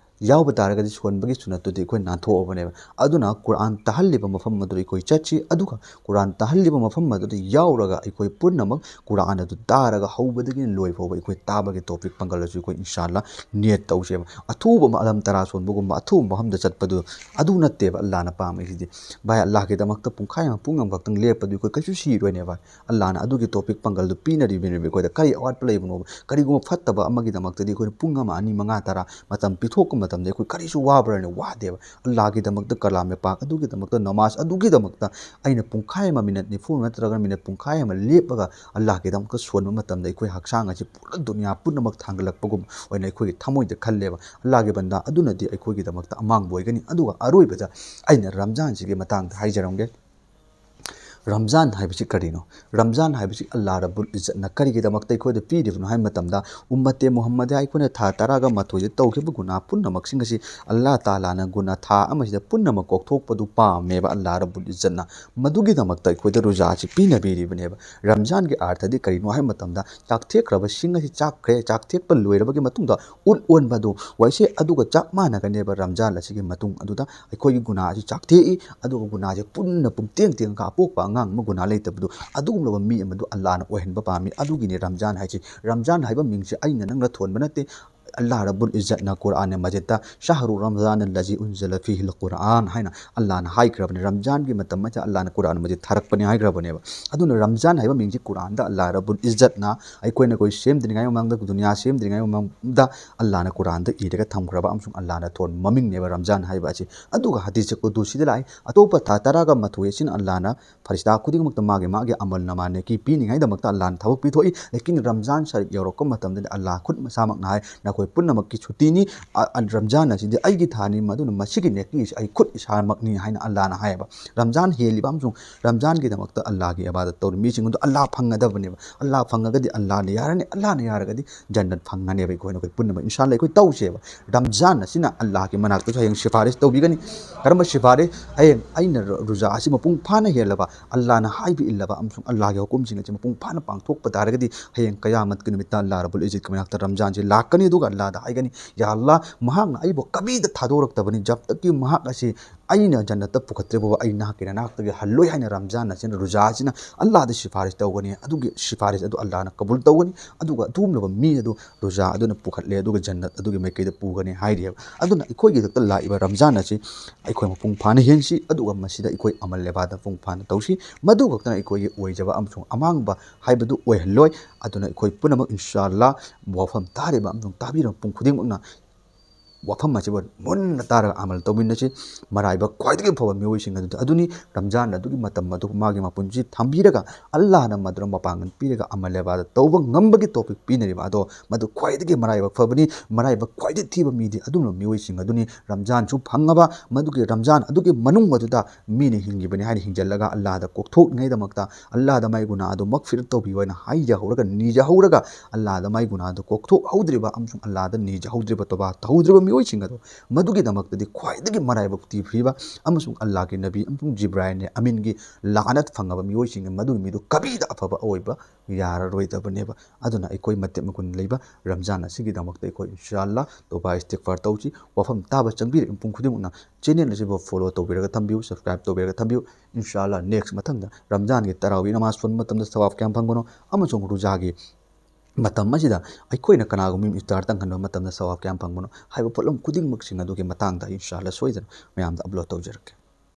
ꯌꯥꯎꯕ ꯇꯥꯔꯒꯗꯤ ꯁꯣꯟꯕꯒꯤ ꯁꯨꯟꯅꯠꯇꯨꯗꯤ ꯑꯩꯈꯣꯏ ꯅꯥꯟꯊꯣꯛꯑꯕꯅꯦꯕ꯫ ꯑꯗꯨꯅ ꯀꯨꯔꯥꯟ ꯇꯥꯍꯜꯂꯤꯕ ꯃꯐꯝ ꯑꯗꯨꯗ ꯑꯩꯈꯣꯏ ꯆꯠꯁꯤ, ꯑꯗꯨꯒ ꯀꯨꯔꯥꯟ ꯇꯥꯍꯜꯂꯤꯕ ꯃꯐꯝ ꯑꯗꯨꯗ ꯌꯥꯎꯔꯒ ꯑꯩꯈꯣꯏ ꯄꯨꯝꯅꯃꯛ ꯀꯨꯔꯥꯟ ꯑꯗꯨ ꯇꯥꯔꯒ ꯍꯧꯕꯗꯒꯤꯅ ꯂꯣꯏ ꯐꯥꯎꯕ ꯑꯩꯈꯣꯏ ꯇꯥꯕꯒꯤ ꯇꯣꯐꯤꯛ ꯄꯥꯡꯒꯜ ꯑꯁꯤ ꯑꯩꯈꯣꯏ ꯏꯟꯁꯥ ꯑꯜꯂꯥꯍ ꯅꯤꯌꯠ ꯇꯧꯁꯦꯕ꯫ ꯑꯊꯨꯕ ꯑꯃ ꯑꯂꯝ ꯇꯔꯥ ꯁꯣꯟꯕꯒꯨꯝꯕ ꯑꯊꯨꯕ ꯃꯐꯝꯗ ꯆꯠꯄꯗꯨ ꯑꯗꯨ ꯅꯠꯇꯦꯕ ꯑꯜꯂꯥꯍꯅ ꯄꯥꯝꯃꯤꯁꯤꯗꯤ꯫ ꯚꯥꯏ, ꯑꯜꯂꯥꯍꯀꯤꯗꯃꯛꯇ ꯄꯨꯡꯈꯥꯏ ꯑꯃ, ꯄꯨꯡ ꯑꯃꯈꯛꯇꯪ ꯂꯦꯞꯄꯗꯨ ꯑꯩꯈꯣꯏ ꯀꯩꯁꯨ ꯁꯤꯔꯣꯏꯅꯦ ꯚꯥꯏ꯫ ꯑꯜꯂꯥꯍꯅ ꯑꯗꯨꯒꯤ ꯇꯣꯐꯤꯛ ꯄꯥꯡꯒꯜꯗꯨ ꯄꯤꯅꯔꯤꯕꯅꯦꯕ ꯑꯩꯈꯣꯏꯗ꯫ ꯀꯔꯤ ꯑꯋꯥꯠꯄ ꯂꯩꯕꯅꯣꯕ? ꯀꯔꯤꯒꯨꯝꯕ ꯐꯠꯇꯕ ꯑꯃꯒꯤꯗꯃꯛꯇꯗꯤ ꯑꯩꯈꯣꯏꯅ ꯄꯨꯡ ꯑꯃ, ꯑꯅꯤ, ꯃꯉꯥ, ꯇꯔꯥ ꯃꯇꯝ ꯄꯤꯊꯣꯛꯄ ꯃꯇꯝꯗ ꯑꯩꯈꯣꯏ ꯀꯔꯤꯁꯨ ꯋꯥꯕ꯭ꯔꯅꯦ? ꯋꯥꯗꯦꯕ꯫ ꯑꯜꯂꯥꯍꯀꯤꯗꯃꯛꯇ ꯀꯂꯥꯝ ꯄꯥꯛ ꯑꯗꯨꯒꯤꯗꯃꯛꯇ, ꯅꯃꯥꯖ ꯑꯗꯨꯒꯤꯗꯃꯛꯇ ꯑꯩꯅ ꯄꯨꯡꯈꯥꯏ ꯑꯃ, ꯃꯤꯅꯠ ꯅꯤꯐꯨ ꯅꯠꯇ꯭ꯔꯒ ꯃꯤꯅꯠ ꯄꯨꯡꯈꯥꯏ ꯑꯃ ꯂꯦꯞꯄꯒ ꯑꯜꯂꯥꯍꯀꯤꯗꯃꯛꯇ ꯁꯣꯟꯕ ꯃꯇꯝꯗ ꯑꯩꯈꯣꯏ ꯍꯛꯆꯥꯡ ꯑꯁꯤ ꯄꯨꯔꯥ ꯗꯨꯅꯤꯌꯥ ꯄꯨꯝꯅꯃꯛ ꯊꯥꯡꯒꯠꯂꯛꯄꯒꯨꯝ ꯑꯣꯏꯅ ꯑꯩꯈꯣꯏꯒꯤ ꯊꯃꯣꯏꯗ ꯈꯜꯂꯦꯕ꯫ ꯑꯜꯂꯥꯍꯀꯤ ꯕꯟꯗꯥ, ꯑꯗꯨꯅꯗꯤ ꯑꯩꯈꯣꯏꯒꯤꯗꯃꯛꯇ ꯑꯃꯥꯡꯕ ꯑꯣꯏꯒꯅꯤ꯫ ꯑꯗꯨꯒ ꯑꯔꯣꯏꯕꯗ ꯑꯩꯅ ꯔꯝꯖꯥꯟꯁꯤꯒꯤ ꯃꯇꯥꯡꯗ ꯍꯥꯏꯖꯔꯝꯒꯦ꯫ ꯔꯝꯖꯥꯟ ꯍꯥꯏꯕꯁꯤ ꯀꯔꯤꯅꯣ? ꯔꯝꯖꯥꯟ ꯍꯥꯏꯕꯁꯤ ꯑꯜꯂꯥꯍ ꯔꯕꯨꯜ ꯏꯖꯠꯅ ꯀꯔꯤꯒꯤꯗꯃꯛꯇ ꯑꯩꯈꯣꯏꯗ ꯄꯤꯔꯤꯕꯅꯣ ꯍꯥꯏꯕ ꯃꯇꯝꯗ, ꯎꯝꯃꯠꯇꯦ ꯃꯨꯍꯝꯃꯗꯤ ꯑꯩꯈꯣꯏꯅ ꯊꯥ ꯇꯔꯥꯒ ꯃꯥꯊꯣꯏꯗ ꯇꯧꯈꯤꯕ ꯒꯨꯅꯥ ꯄꯨꯝꯅꯃꯛꯁꯤꯡ ꯑꯁꯤ ꯑꯜꯂꯥꯍ ꯇꯥꯂꯥꯅ ꯒꯨꯅꯥ ꯊꯥ ꯑꯃꯁꯤꯗ ꯄꯨꯝꯅꯃꯛ ꯀꯣꯛꯊꯣꯛꯄꯗꯨ ꯄꯥꯝꯃꯦꯕ ꯑꯜꯂꯥꯍ ꯔꯕꯨꯜ ꯏꯖꯠꯅ꯫ ꯃꯗꯨꯒꯤꯗꯃꯛꯇ ꯑꯩꯈꯣꯏꯗ ꯔꯣꯖꯥ ꯑꯁꯤ ꯄꯤꯅꯕꯤꯔꯤꯕꯅꯦꯕ꯫ ꯔꯝꯖꯥꯟꯒꯤ ꯑꯥꯔꯊꯗꯤ ꯀꯔꯤꯅꯣ ꯍꯥꯏꯕ ꯃꯇꯝꯗ, ꯆꯥꯛꯊꯦꯛꯈ꯭ꯔꯕꯁꯤꯡ ꯑꯁꯤ ꯆꯥꯛꯈ꯭ꯔꯦ, ꯆꯥꯛꯊꯦꯛꯄ ꯂꯣꯏꯔꯕꯒꯤ ꯃꯇꯨꯡꯗ ꯎꯠ ꯑꯣꯟꯕ ꯑꯗꯨ ꯑꯣꯏꯁꯦ꯫ ꯑꯗꯨꯒ ꯆꯞ ꯃꯥꯟꯅꯒꯅꯦꯕ ꯔꯝꯖꯥꯟ ꯑꯁꯤꯒꯤ ꯃꯇꯨꯡ ꯑꯗꯨꯗ ꯑꯩꯈꯣꯏꯒꯤ ꯒꯨꯅꯥ ꯑꯁꯤ ꯆꯥꯛꯊꯦꯛꯏ, ꯑꯗꯨꯒ ꯒꯨꯅꯥꯁꯦ ꯄꯨꯟꯅ ꯄꯨꯡꯇꯦꯡ ꯇꯦꯡꯉꯒ ꯑꯄꯣꯛꯄ ꯑꯉꯥꯡ ꯑꯃ ꯒꯨꯅꯥ ꯂꯩꯇꯕꯗꯨ, ꯑꯗꯨꯒꯨꯝꯂꯕ ꯃꯤ ꯑꯃꯗꯨ ꯑꯜꯂꯥꯍꯅ ꯑꯣꯏꯍꯟꯕ ꯄꯥꯝꯃꯤ꯫ ꯑꯗꯨꯒꯤꯅꯤ ꯔꯝꯖꯥꯟ ꯍꯥꯏꯁꯤ꯫ ꯔꯝꯖꯥꯟ ꯍꯥꯏꯕ ꯃꯤꯡꯁꯦ ꯑꯩꯅ ꯅꯪꯅ ꯊꯣꯟꯕ ꯅꯠꯇꯦ, ꯑꯜꯂꯥꯍ ꯔꯕꯨꯜ ꯏꯖꯠꯅ ꯀꯨꯔꯥꯟ ꯃꯖꯤꯗꯇ "ꯁꯍꯔꯨ ꯔꯝꯖꯥꯟ ꯑꯜꯂꯖꯤ ꯎꯟꯖꯤꯂ ꯐꯤꯍꯤꯜ ꯀꯨꯔꯥꯟ" ꯍꯥꯏꯅ ꯑꯜꯂꯥꯍꯅ ꯍꯥꯏꯈ꯭ꯔꯕꯅꯤ꯫ ꯔꯝꯖꯥꯟꯒꯤ ꯃꯇꯝ ꯑꯁꯤꯗ ꯑꯜꯂꯥꯍꯅ ꯀꯨꯔꯥꯟ ꯃꯖꯤꯗ ꯊꯥꯔꯛꯄꯅꯤ ꯍꯥꯏꯈ꯭ꯔꯕꯅꯦꯕ꯫ ꯑꯗꯨꯅ ꯔꯝꯖꯥꯟ ꯍꯥꯏꯕ ꯃꯤꯡꯁꯤ ꯀꯨꯔꯥꯟꯗ ꯑꯜꯂꯥꯍ ꯔꯕꯨꯜ ꯏꯖꯠꯅ ꯑꯩꯈꯣꯏꯅ ꯑꯩꯈꯣꯏ ꯁꯦꯝꯗ꯭ꯔꯤꯉꯩ ꯃꯃꯥꯡꯗ, ꯗꯨꯅꯤꯌꯥ ꯁꯦꯝꯗ꯭ꯔꯤꯉꯩ ꯃꯃꯥꯡꯗ ꯑꯜꯂꯥꯍꯅ ꯀꯨꯔꯥꯟꯗ ꯏꯔꯒ ꯊꯝꯈ꯭ꯔꯕ ꯑꯃꯁꯨꯡ ꯑꯜꯂꯥꯍꯅ ꯊꯣꯟꯕ ꯃꯃꯤꯡꯅꯦꯕ ꯔꯝꯖꯥꯟ ꯍꯥꯏꯕ ꯑꯁꯤ꯫ ꯑꯗꯨꯒ ꯍꯗꯤꯁ ꯀꯨꯗꯨꯁꯤꯗ ꯂꯥꯛꯏ, "ꯑꯇꯣꯞꯄ ꯊꯥ ꯇꯔꯥꯒ ꯃꯥꯊꯣꯏ ꯑꯁꯤꯅ ꯑꯜꯂꯥꯍꯅ ꯐꯔꯤꯁꯇꯥ ꯈꯨꯗꯤꯡꯃꯛꯇ ꯃꯥꯒꯤ ꯃꯥꯒꯤ ꯑꯃꯜ ꯅꯃꯥ ꯅꯦꯀꯤ ꯄꯤꯅꯤꯡꯉꯥꯏꯗꯃꯛꯇ ꯑꯜꯂꯥꯍꯅ ꯊꯕꯛ ꯄꯤꯊꯣꯛꯏ꯫ ꯂꯦꯀꯤꯟ ꯔꯝꯖꯥꯟ ꯁꯔꯤꯐ ꯌꯧꯔꯛꯄ ꯃꯇꯝꯗꯗꯤ ꯑꯜꯂꯥꯍ ꯈꯨꯠ ꯃꯁꯥꯃꯛꯅ ꯍꯥꯏ, 'ꯅꯈꯣꯏ ꯄꯨꯝꯅꯃꯛꯀꯤ ꯁꯨꯇꯤꯅꯤ꯫ ꯑ, ꯑ, ꯔꯝꯖꯥꯟ ꯑꯁꯤꯗꯤ ꯑꯩꯒꯤ ꯊꯥꯅꯤ, ꯃꯗꯨꯅ ꯃꯁꯤꯒꯤ ꯅꯦꯀꯤ ꯑꯁꯤ ꯑꯩ ꯈꯨꯠ ꯏꯁꯥꯃꯛꯅꯤ' ꯍꯥꯏꯅ ꯑꯜꯂꯥꯍꯅ ꯍꯥꯏꯌꯦꯕ꯫ ꯔꯝꯖꯥꯟ ꯍꯦꯜꯂꯤꯕ ꯑꯃꯁꯨꯡ ꯔꯝꯖꯥꯟꯒꯤꯗꯃꯛꯇ ꯑꯜꯂꯥꯍꯒꯤ ꯏꯕꯥꯗꯠ ꯇꯧꯔꯤꯕ ꯃꯤꯁꯤꯡ ꯑꯗꯨ ꯑꯜꯂꯥꯍ ꯐꯪꯒꯗꯕꯅꯦꯕ꯫ ꯑꯜꯂꯥꯍ ꯐꯪꯉꯒꯗꯤ ꯑꯜꯂꯥꯍꯅ ꯌꯥꯔꯅꯤ, ꯑꯜꯂꯥꯍꯅ ꯌꯥꯔꯒꯗꯤ ꯖꯟꯅꯠ ꯐꯪꯒꯅꯦꯕ꯫ ꯑꯩꯈꯣꯏ, ꯑꯩꯈꯣꯏ ꯄꯨꯝꯅꯃꯛ ꯏꯟꯁꯥ ꯑꯜꯂꯥꯍ ꯑꯩꯈꯣꯏ ꯇꯧꯁꯦꯕ꯫ ꯔꯝꯖꯥꯟ ꯑꯁꯤꯅ ꯑꯜꯂꯥꯍꯒꯤ ꯃꯅꯥꯛꯇꯁꯨ ꯍꯌꯦꯡ ꯁꯤꯐꯥꯔꯤꯁ ꯇꯧꯕꯤꯒꯅꯤ꯫ ꯀꯔꯝꯕ ꯁꯤꯐꯥꯔꯤꯁ? ꯍꯌꯦꯡ ꯑꯩꯅ ꯔ-, ꯔꯨꯖꯥ ꯑꯁꯤ ꯃꯄꯨꯡ ꯐꯥꯅ ꯍꯦꯜꯂꯕ, ꯑꯜꯂꯥꯍꯅ ꯍꯥꯏꯕ ꯏꯜꯂꯕ ꯑꯃꯁꯨꯡ ꯑꯜꯂꯥꯍꯒꯤ ꯍꯨꯀꯨꯝꯁꯤꯡ ꯑꯁꯤ ꯃꯄꯨꯡ ꯐꯥꯅ ꯄꯥꯡꯊꯣꯛꯄ ꯇꯥꯔꯒꯗꯤ, ꯍꯌꯦꯡ ꯀꯌꯥꯃꯠꯀꯤ ꯅꯨꯃꯤꯠꯇ ꯑꯜꯂꯥꯍ ꯔꯕꯨꯜ ꯏꯖꯠꯀꯤ ꯃꯅꯥꯛꯇ ꯔꯝꯖꯥꯟꯁꯤ ꯂꯥꯛꯀꯅꯤ꯫ ꯑꯗꯨꯒ ꯑꯜꯂꯥꯍꯗ ꯍꯥꯏꯒꯅꯤ, "ꯌꯥ ꯑꯜꯂꯥꯍ, ꯃꯍꯥꯛꯅ ꯑꯩꯕꯨ ꯀꯕꯤꯗ ꯊꯥꯗꯣꯔꯛꯇꯕꯅꯤ, ꯖꯕ ꯇꯛꯀꯤ ꯃꯍꯥꯛ ꯑꯁꯤ ꯑꯩꯅ ꯖꯟꯅꯠꯇ ꯄꯨꯈꯠꯇ꯭ꯔꯤꯕ ꯐꯥꯎꯕ ꯑꯩ ꯅꯍꯥꯛꯀꯤ ꯅꯅꯥꯛꯇꯒꯤ ꯍꯜꯂꯣꯏ" ꯍꯥꯏꯅ ꯔꯝꯖꯥꯟ ꯑꯁꯤꯅ, ꯔꯨꯖꯥ ꯑꯁꯤꯅ ꯑꯜꯂꯥꯍꯗ ꯁꯤꯐꯥꯔꯤꯁ ꯇꯧꯒꯅꯤ꯫ ꯑꯗꯨꯒꯤ ꯁꯤꯐꯥꯔꯤꯁ ꯑꯗꯨ ꯑꯜꯂꯥꯍꯅ ꯀꯕꯨꯜ ꯇꯧꯒꯅꯤ꯫ ꯑꯗꯨꯒ ꯑꯗꯨꯒꯨꯝꯂꯕ ꯃꯤ ꯑꯗꯨ ꯔꯨꯖꯥ ꯑꯗꯨꯅ ꯄꯨꯈꯠꯂꯦ, ꯑꯗꯨꯒ ꯖꯟꯅꯠ ꯑꯗꯨꯒꯤ ꯃꯥꯏꯀꯩꯗ ꯄꯨꯒꯅꯤ ꯍꯥꯏꯔꯤꯑꯕ꯫ ꯑꯗꯨꯅ ꯑꯩꯈꯣꯏꯒꯤ ꯍꯟꯗꯛꯇ ꯂꯥꯛꯏꯕ ꯔꯝꯖꯥꯟ ꯑꯁꯤ ꯑꯩꯈꯣꯏ ꯃꯄꯨꯡ ꯐꯥꯅ ꯍꯦꯟꯁꯤ, ꯑꯗꯨꯒ ꯃꯁꯤꯗ ꯑꯩꯈꯣꯏ ꯑꯃꯜ ꯏꯕꯥꯗꯠ ꯃꯄꯨꯡ ꯐꯥꯅ ꯇꯧꯁꯤ꯫ ꯃꯗꯨ ꯈꯛꯇꯅ ꯑꯩꯈꯣꯏꯒꯤ ꯑꯣꯏꯖꯕ ꯑꯃꯁꯨꯡ ꯑꯃꯥꯡꯕ ꯍꯥꯏꯕꯗꯨ ꯑꯣꯏꯍꯜꯂꯣꯏ꯫ ꯑꯗꯨꯅ ꯑꯩꯈꯣꯏ ꯄꯨꯝꯅꯃꯛ ꯏꯟꯁꯥ ꯑꯜꯂꯥꯍ ꯋꯥꯐꯝ ꯇꯥꯔꯤꯕ ꯑꯃꯁꯨꯡ ꯇꯥꯕꯤꯔꯤꯕ ꯃꯤꯄꯨꯝ ꯈꯨꯗꯤꯡꯃꯛꯅ ꯋꯥꯐꯝ ꯑꯁꯤꯕꯨ ꯃꯨꯟꯅ ꯇꯥꯔꯒ ꯑꯃꯜ ꯇꯧꯃꯤꯟꯅꯁꯤ꯫ ꯃꯔꯥꯏꯕꯛ ꯈ꯭ꯋꯥꯏꯗꯒꯤ ꯐꯕ ꯃꯤꯑꯣꯏꯁꯤꯡ ꯑꯗꯨꯗꯤ ꯑꯗꯨꯅꯤ꯫ ꯔꯝꯖꯥꯟ ꯑꯗꯨꯒꯤ ꯃꯇꯝ ꯑꯗꯨ ꯃꯥꯒꯤ ꯃꯄꯨꯟꯁꯤ ꯊꯝꯕꯤꯔꯒ ꯑꯜꯂꯥꯍꯅ ꯃꯗꯨꯗ ꯃꯄꯥꯡꯒꯜ ꯄꯤꯔꯒ ꯑꯃꯜ ꯏꯕꯥꯗꯠ ꯇꯧꯕ ꯉꯝꯕꯒꯤ ꯇꯧꯐꯤꯛ ꯄꯤꯅꯔꯤꯕ ꯑꯗꯣ, ꯃꯗꯨ ꯈ꯭ꯋꯥꯏꯗꯒꯤ ꯃꯔꯥꯏꯕꯛ ꯐꯕꯅꯤ꯫ ꯃꯔꯥꯏꯕꯛ ꯈ꯭ꯋꯥꯏꯗꯒꯤ ꯊꯤꯕ ꯃꯤꯗꯤ ꯑꯗꯨꯒꯨꯝꯂꯕ ꯃꯤꯑꯣꯏꯁꯤꯡ ꯑꯗꯨꯅꯤ꯫ ꯔꯝꯖꯥꯟꯁꯨ ꯐꯪꯉꯕ, ꯃꯗꯨꯒꯤ ꯔꯝꯖꯥꯟ ꯑꯗꯨꯒꯤ ꯃꯅꯨꯡ ꯑꯗꯨꯗ ꯃꯤꯅ ꯍꯤꯡꯈꯤꯕꯅꯤ ꯍꯥꯏꯅ ꯍꯤꯡꯖꯤꯜꯂꯒ ꯑꯜꯂꯥꯍꯗ ꯀꯣꯛꯊꯣꯛꯅꯤꯡꯉꯥꯏꯗꯃꯛꯇ, ꯑꯜꯂꯥꯍꯗ ꯃꯥꯏ ꯒꯨꯅꯥꯍ ꯑꯗꯨ ꯃꯒꯐꯤꯔꯠ ꯇꯧꯕꯤꯌꯨ ꯍꯥꯏꯅ ꯍꯥꯏꯖꯍꯧꯔꯒ, ꯅꯤꯖꯍꯧꯔꯒ, ꯑꯜꯂꯥꯍꯗ ꯃꯥꯏ ꯒꯨꯅꯥꯍ ꯑꯗꯨ ꯀꯣꯛꯊꯣꯛꯍꯧꯗ꯭ꯔꯤꯕ ꯑꯃꯁꯨꯡ ꯑꯜꯂꯥꯍꯗ ꯅꯤꯖꯍꯧꯗ꯭ꯔꯤꯕ, ꯇꯣꯕꯥ ꯇꯧꯍꯧꯗ꯭ꯔꯤꯕ ꯃꯤꯑꯣꯏꯁꯤꯡ ꯑꯗꯣ, ꯃꯗꯨꯒꯤꯗꯃꯛꯇꯗꯤ ꯈ꯭ꯋꯥꯏꯗꯒꯤ ꯃꯔꯥꯏꯕꯛ ꯊꯤꯕ ꯑꯃꯁꯨꯡ ꯑꯜꯂꯥꯍꯒꯤ ꯅꯕꯤ ꯑꯃꯁꯨꯡ ꯖꯤꯕ꯭ꯔꯥꯏꯜꯅꯦ ꯑꯃꯤꯟꯒꯤ ꯂꯥꯅꯠ ꯐꯪꯉꯕ ꯃꯤꯑꯣꯏꯁꯤꯡꯅ ꯃꯗꯨꯒꯤ ꯃꯤꯗꯨ ꯀꯕꯤꯗ ꯑꯐꯕ ꯑꯣꯏꯕ ꯌꯥꯔꯔꯣꯏꯗꯕꯅꯦꯕ꯫ ꯑꯗꯨꯅ ꯑꯩꯈꯣꯏ ꯃꯇꯤꯛ ꯃꯒꯨꯟ ꯂꯩꯕ ꯔꯝꯖꯥꯟ ꯑꯁꯤꯒꯤꯗꯃꯛꯇ ꯑꯩꯈꯣꯏ ꯏꯟꯁꯥ ꯑꯜꯂꯥꯍ ꯇꯣꯕꯥ ꯏꯁꯇꯤꯒꯐꯥꯔ ꯇꯧꯁꯤ꯫ ꯋꯥꯐꯝ ꯇꯥꯕ ꯆꯪꯕꯤꯔꯤꯕ ꯃꯤꯄꯨꯝ ꯈꯨꯗꯤꯡꯃꯛꯅ ꯆꯦꯅꯦꯜ ꯑꯁꯤꯕꯨ ꯐꯣꯂꯣ ꯇꯧꯕꯤꯔꯒ ꯊꯝꯕꯤꯌꯨ, ꯁꯕꯁꯀ꯭ꯔꯥꯏꯕ ꯇꯧꯕꯤꯔꯒ ꯊꯝꯕꯤꯌꯨ꯫ ꯏꯟꯁꯥ ꯑꯜꯂꯥꯍ ꯅꯦꯛꯁ ꯃꯊꯪꯗ ꯔꯝꯖꯥꯟꯒꯤ ꯇꯔꯥꯋꯤ ꯅꯃꯥꯖ ꯁꯣꯟꯕ ꯃꯇꯝꯗ ꯁꯋꯥꯕ ꯀꯌꯥꯝ ꯐꯪꯕꯅꯣ ꯑꯃꯁꯨꯡ ꯔꯨꯖꯥꯒꯤ ꯃꯇꯝ ꯑꯁꯤꯗ ꯑꯩꯈꯣꯏꯅ ꯀꯅꯥꯒꯨꯝꯕ ꯑꯃ ꯏꯐꯇꯥꯔ ꯇꯪꯍꯟꯕ ꯃꯇꯝꯗ ꯁꯋꯥꯕ ꯀꯌꯥꯝ ꯐꯪꯕꯅꯣ ꯍꯥꯏꯕ ꯄꯣꯠꯂꯝ ꯈꯨꯗꯤꯡꯃꯛꯁꯤꯡ ꯑꯗꯨꯒꯤ ꯃꯇꯥꯡꯗ ꯑꯩ ꯏꯟꯁꯥ ꯑꯜꯂꯥ ꯁꯣꯏꯗꯅ ꯃꯌꯥꯝꯗ ꯑꯞꯂꯣꯗ ꯇꯧꯖꯔꯛꯀꯦ꯫